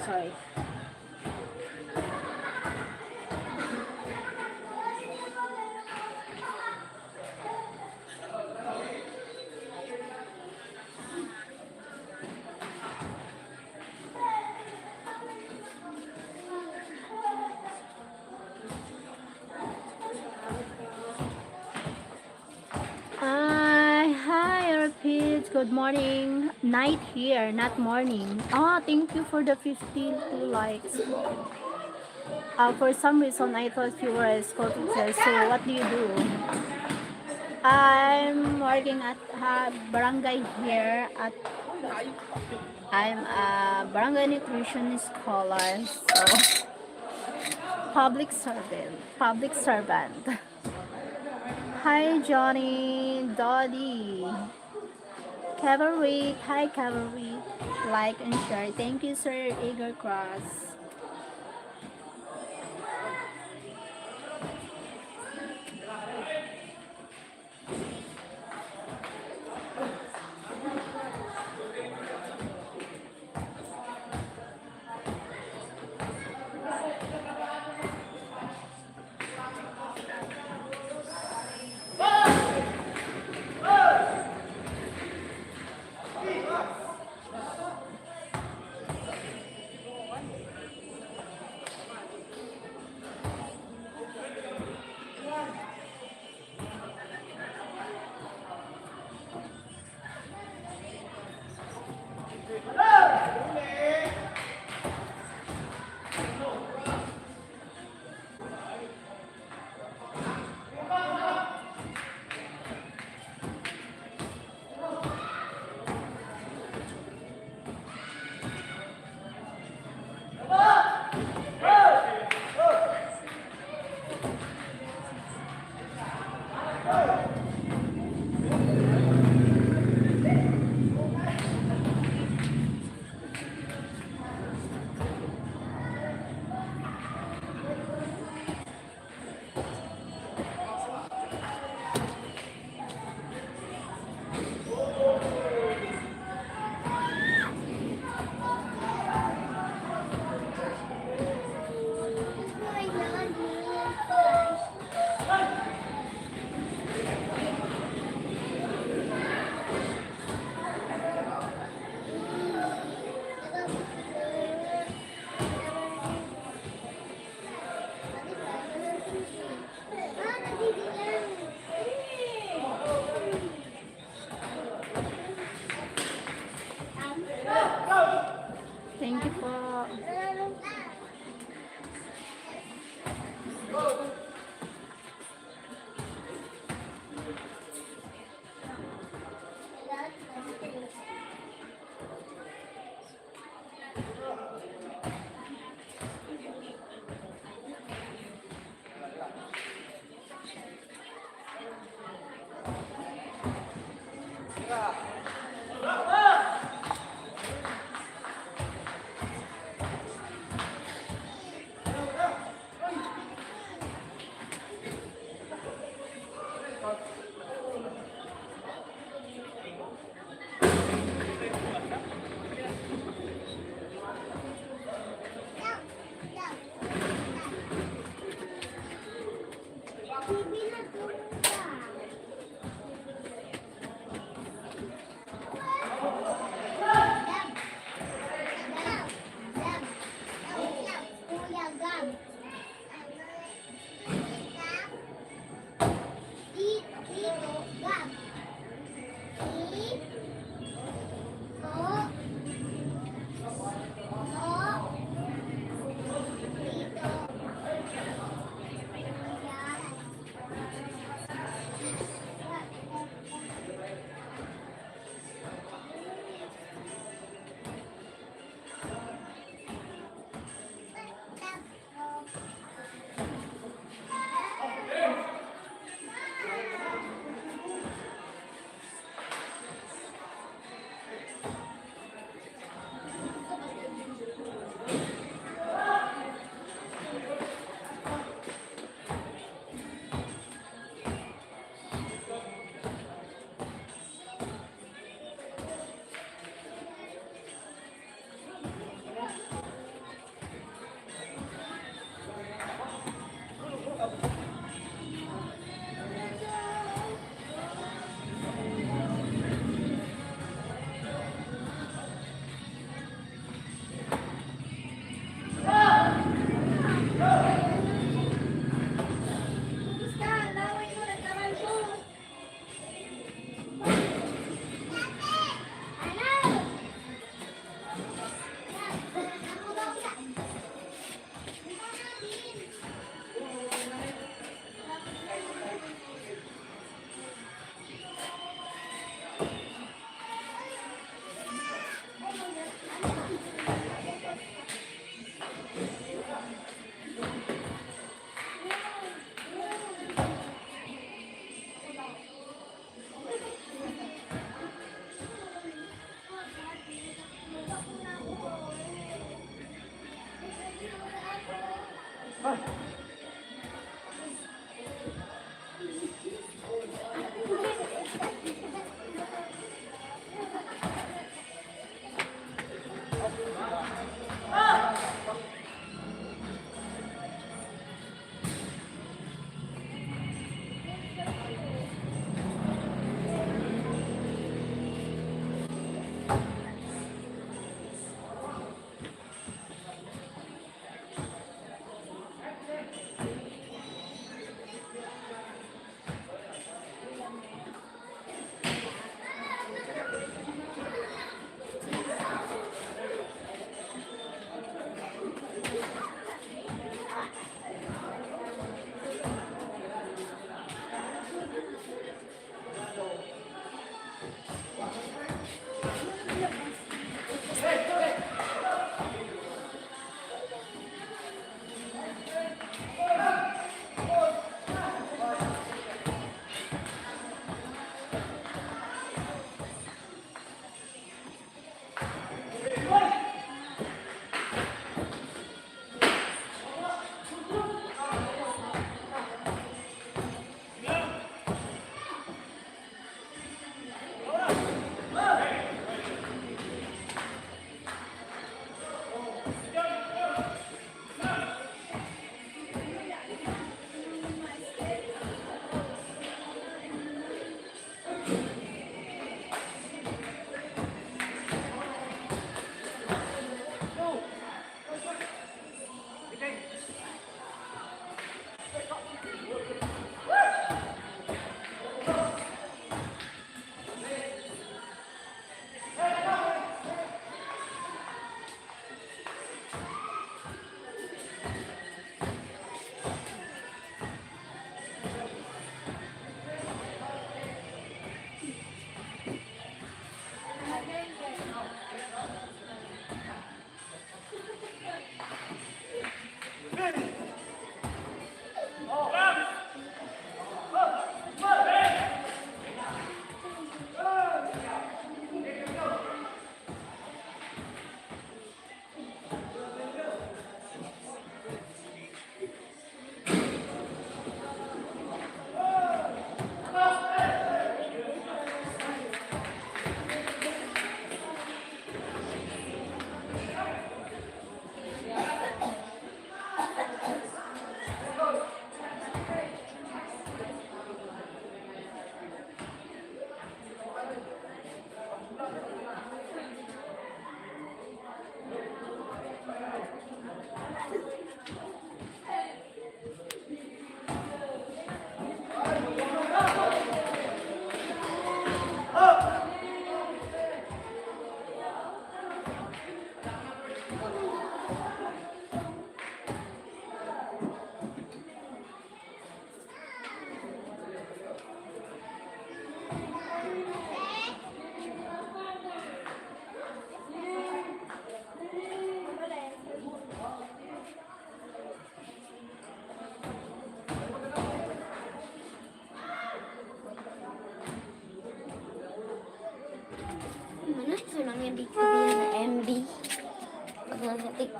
Sorry. Hi, hi, Rapid. Good morning. Night here, not morning. Ah, thank you for the fifty-two likes. Uh, for some reason, I thought you were a school teacher. So, what do you do? I'm working at uh, barangay here at I'm a barangay nutrition scholar. So, public servant, public servant. Hi, Johnny, Doddy, Cavalry. Hi, Cavalry. Like and share. Thank you, Sir Igor Cross.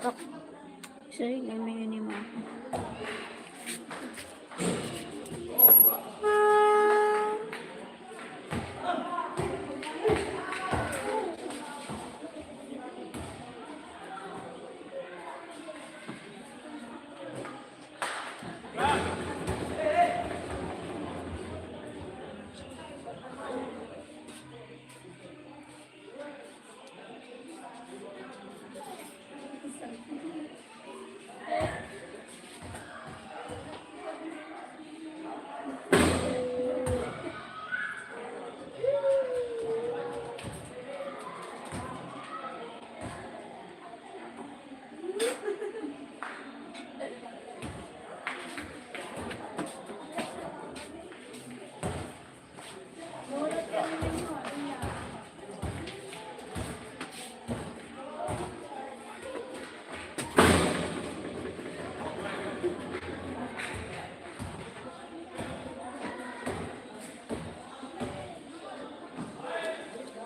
Sorry, may yun yung mga.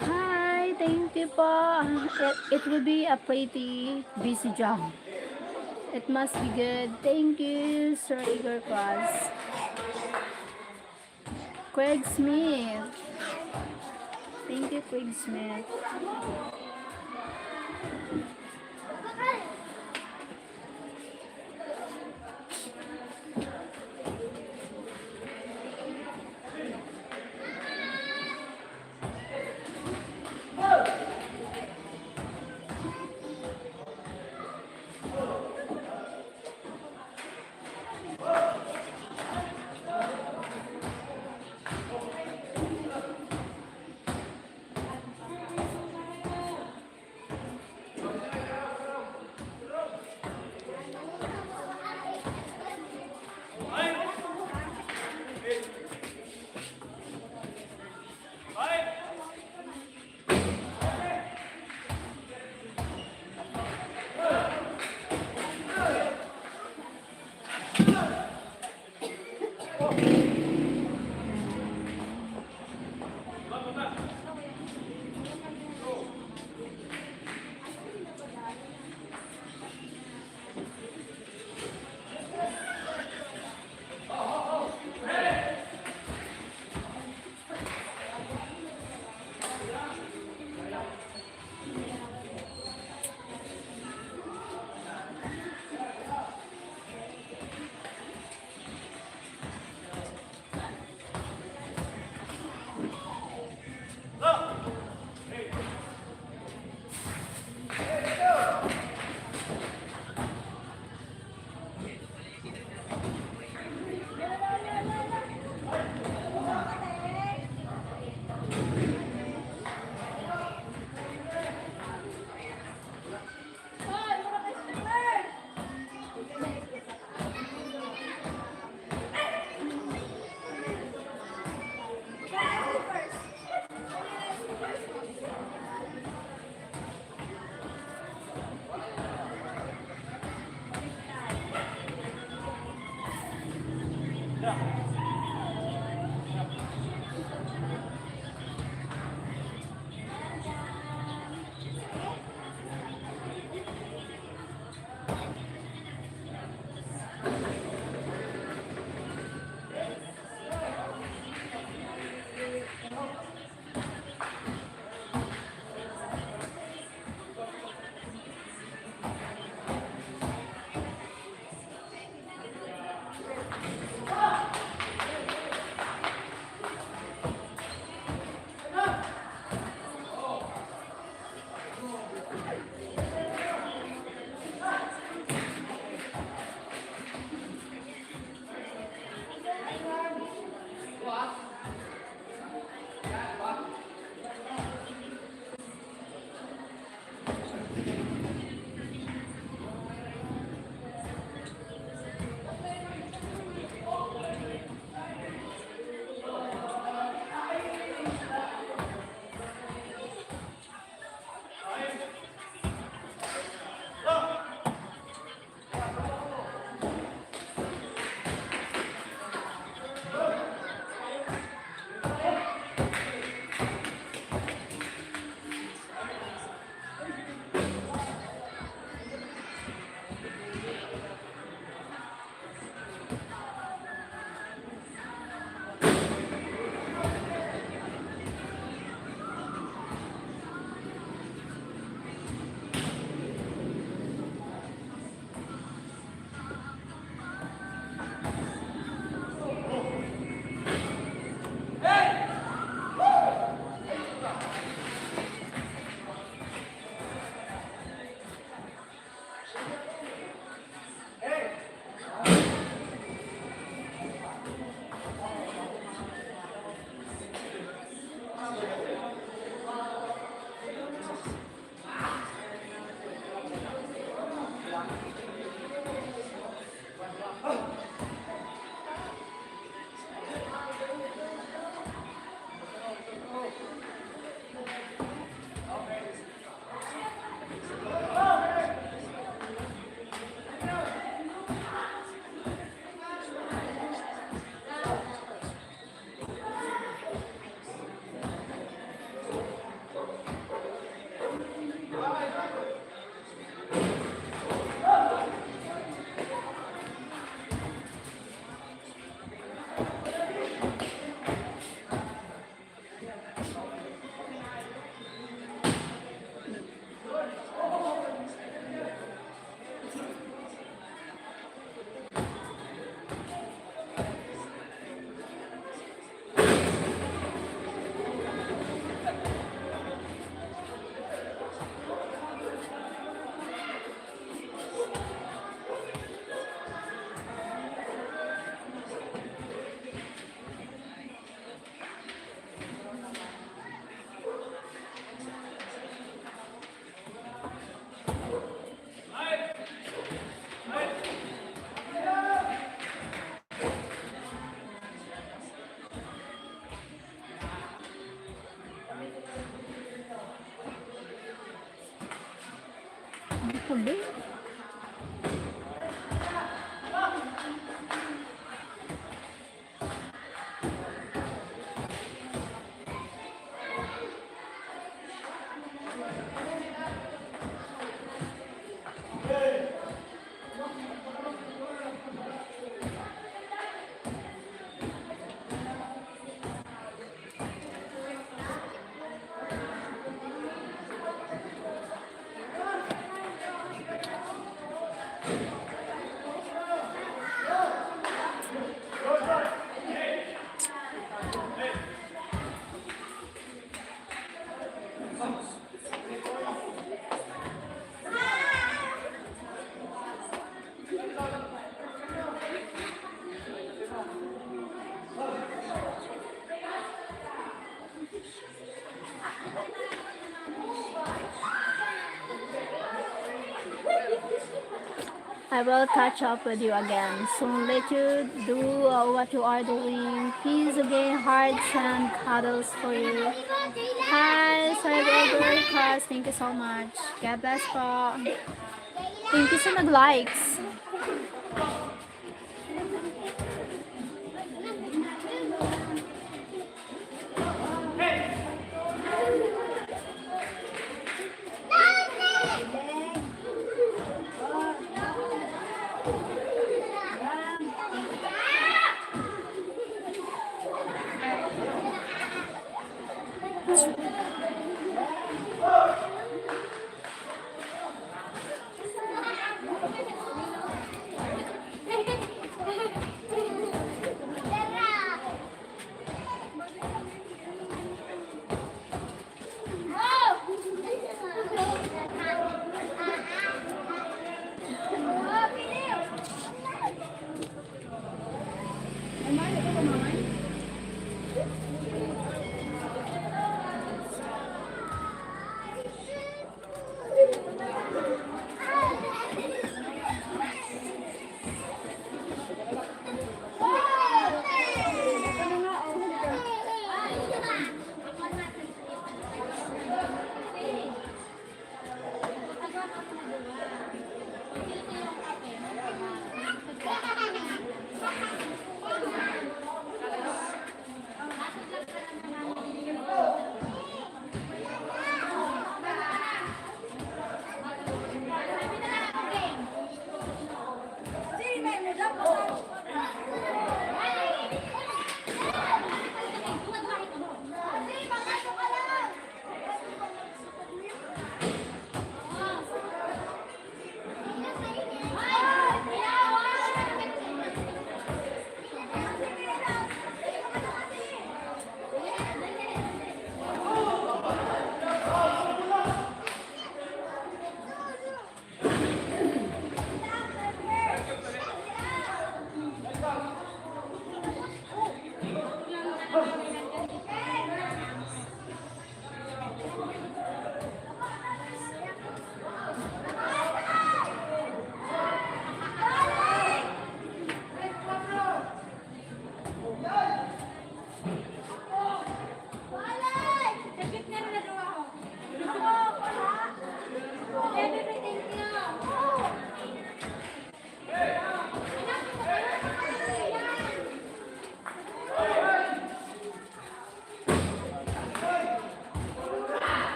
Hi, thank you po. It, it will be a pretty busy job. It must be good. Thank you, Sir Igor Cross. Craig Smith. Thank you, Craig Smith. Sabi? I will catch up with you again soon. Let you do, uh, what you are doing. Peace again, hearts and cuddles for you. Hi, Sir Gregory Cross. Thank you so much. God bless po. Thank you sa nag-likes.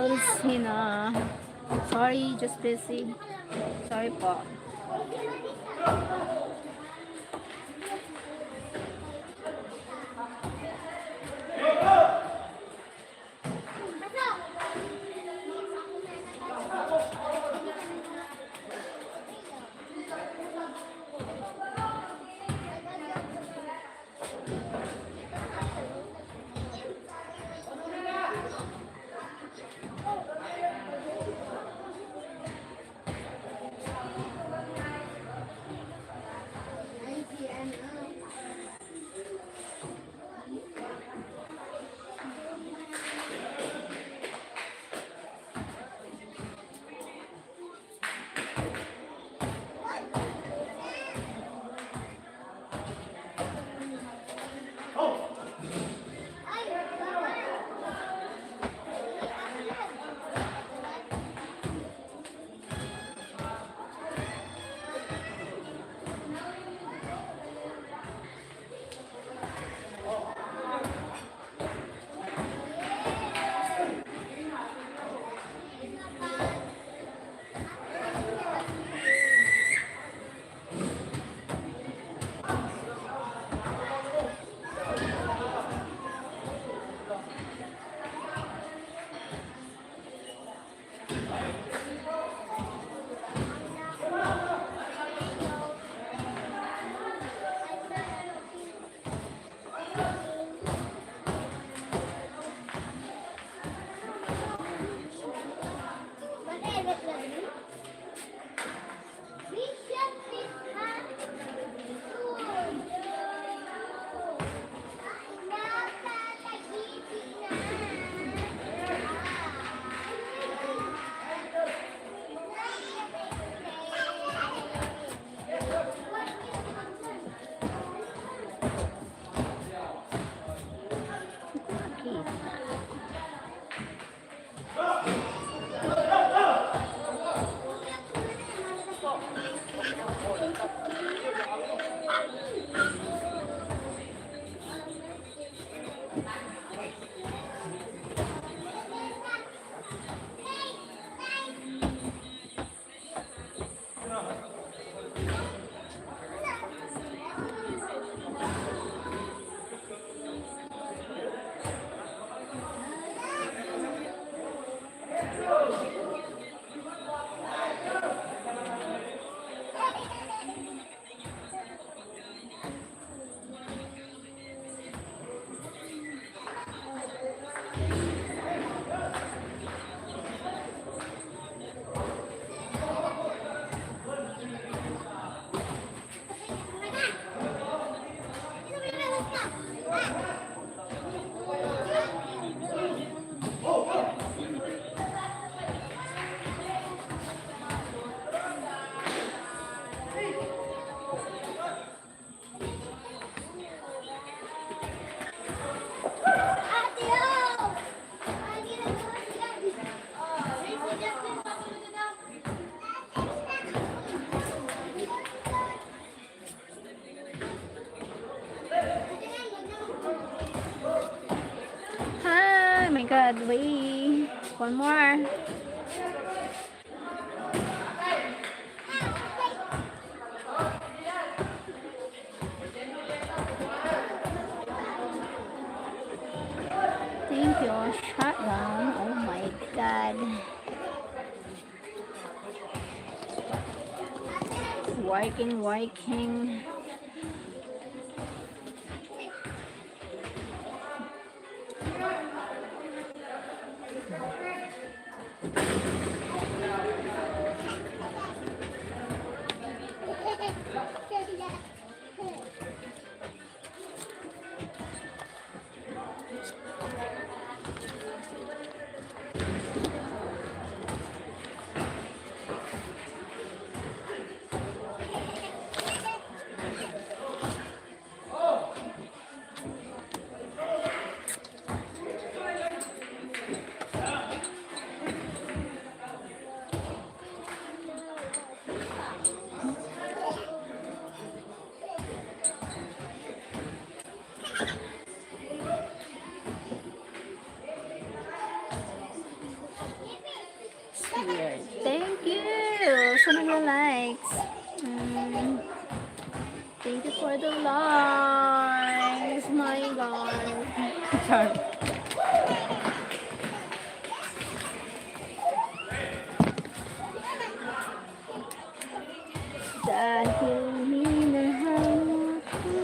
Hina. Sorry, just busy. Sorry po. Hi, my God, wait. One more. Thank you, shutdown. Oh my God. Working, working. Dahil minahal mo ako.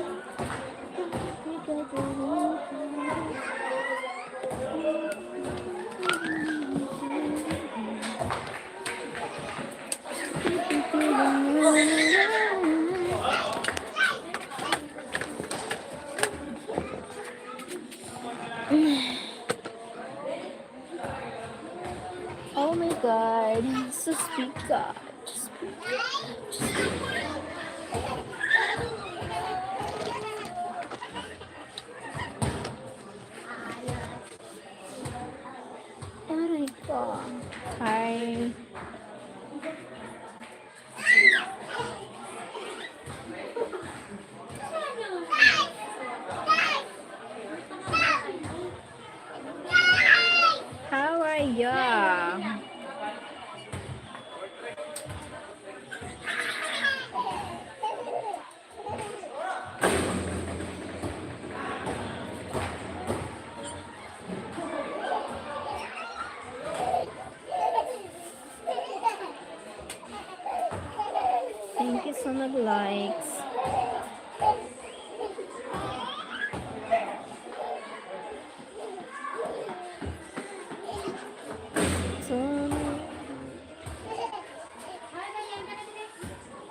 Oh my God. So sweet ka. Just Aray ko. Hi. How are you? Thank you sa nag-likes. So,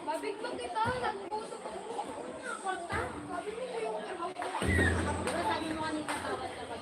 Babiglo kita, nagbuto ko. Kwarta, sabi mo yung ano. Diba sabi mo kanina, tawad ka pag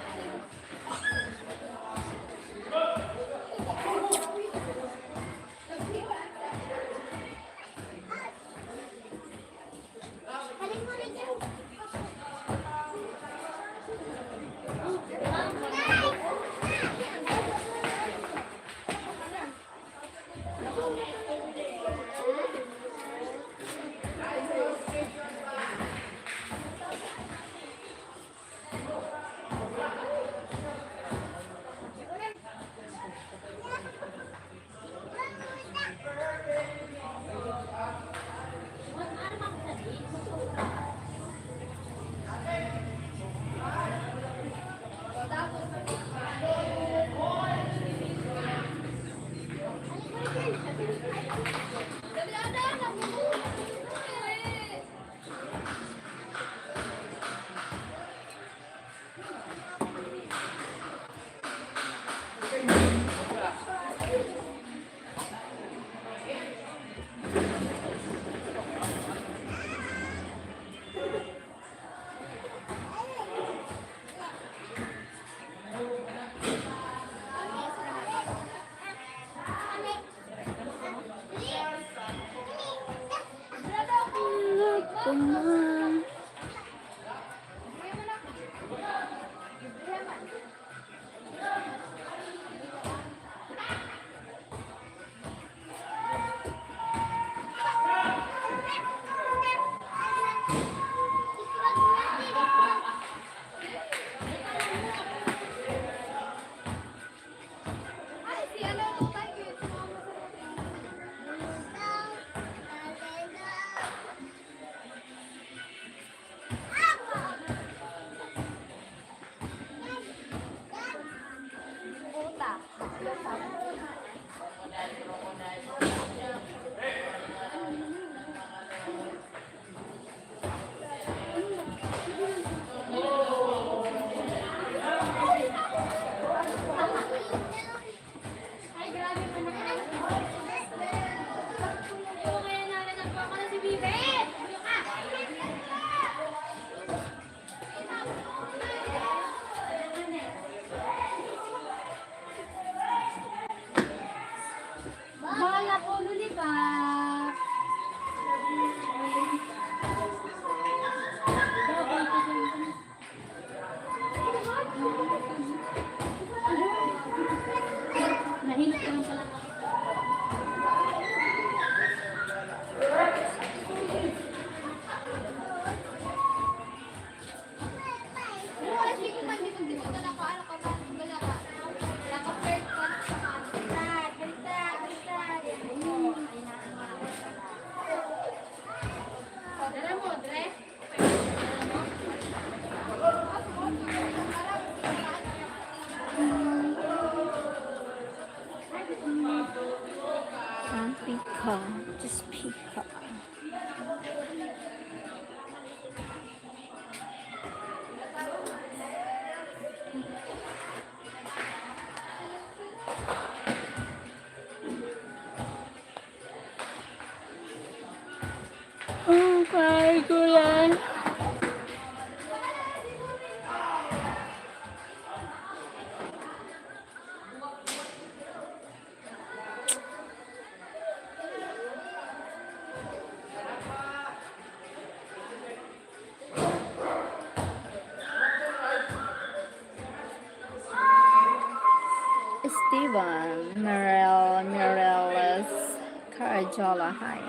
Van Mirel, Mireles Carajola. Hi.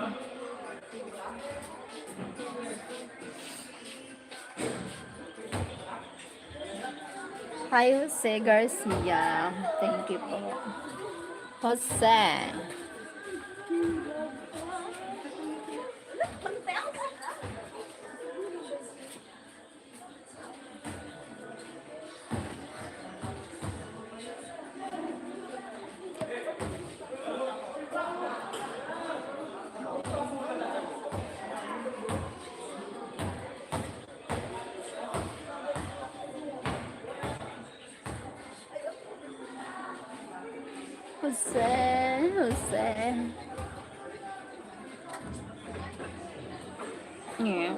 Hi, Jose Garcia. Thank you po. Jose. Jose, Jose. Yeah.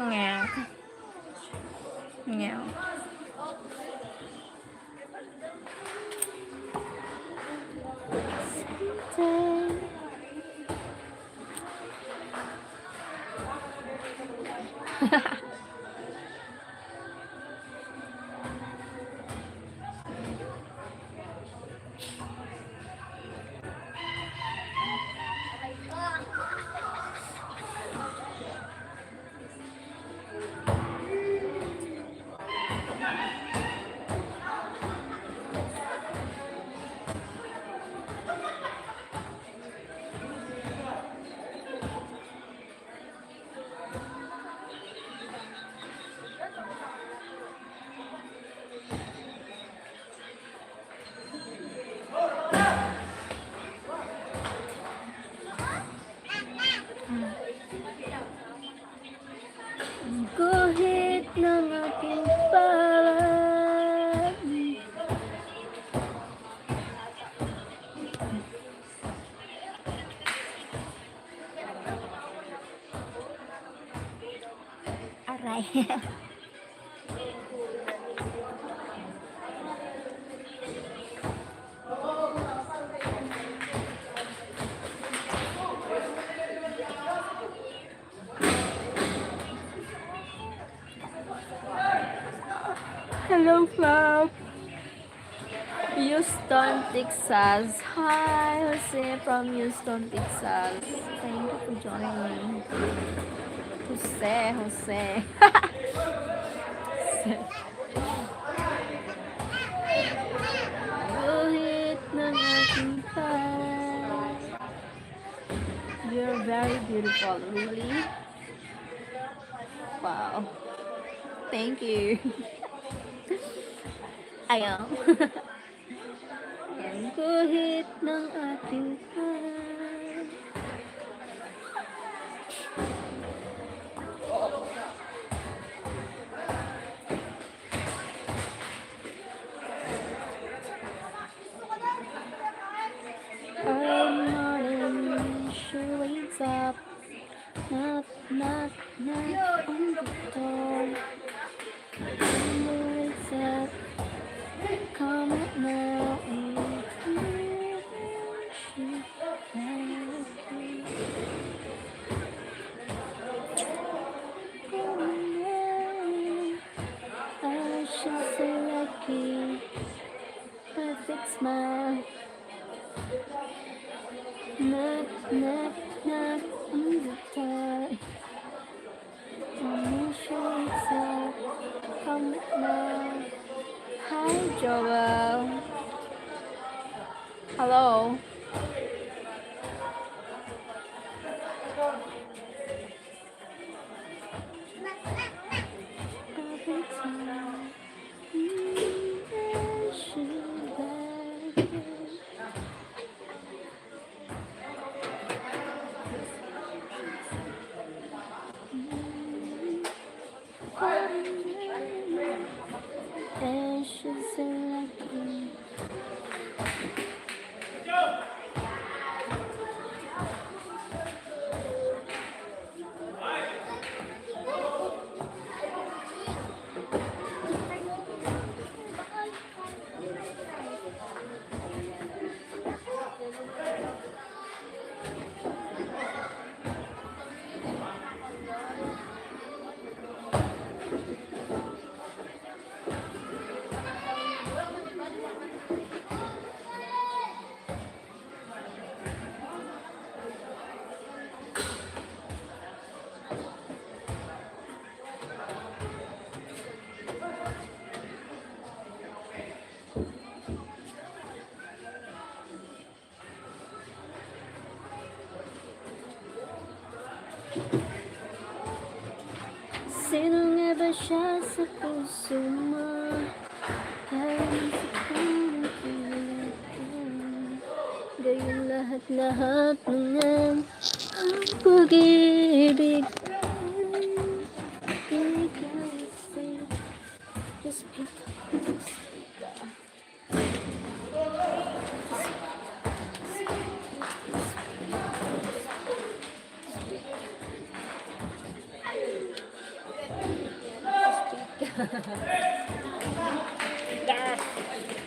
Yeah. Yeah. Guhit ng aking palad. Aray. Hello, Flap. Houston, Texas. Hi, Jose from Houston, Texas. Thank you for joining. Jose, Jose. Guhit ng aking palad. You're very beautiful, really. Wow. Thank you. Ayaw. Ang guhit ng aking palad. Early morning, she wakes up. Knock, knock, knock on the door. She wakes up. Come out now and come out now. She's happy. Come out now. Oh, she's so lucky. Perfect smile. Knock, knock, knock on the door. Come on, show yourself. Come now. Hi, Joel. Hello. Kusuma, kaya sa puso ko. Gayong lahat-lahat na nga ang pag-ibig. Just because.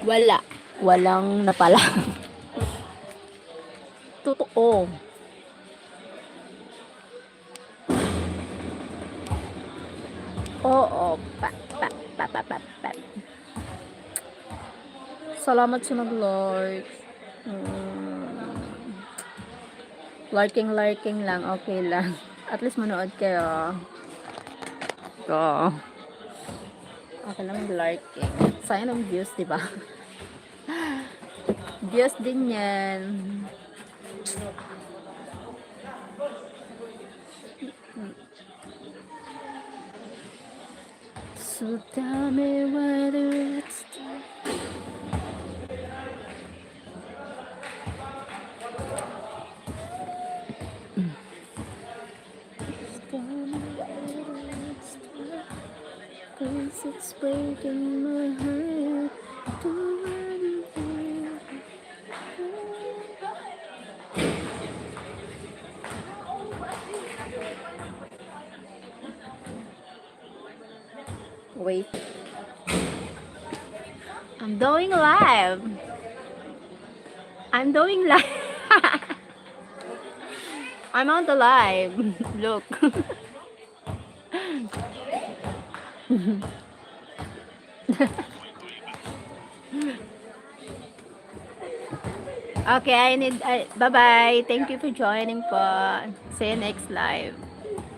Wala. Walang napala. Totoo. Oo. Pa, pa, pa, pa, pa, pa. Salamat sa nag-like. Mm. Liking, liking lang. Okay lang. At least manood kayo. Go. Okay lang mag-liking. Sayang ang views, di ba? Views din yan. So tell me whether it's true. Just tell me whether it's true. 'Cause it's breaking my heart. Don't wanna hear. Wait. I'm doing live. I'm doing live. I'm on the live. Look. Okay, I need, I, bye-bye. Thank you for joining po. See you next live.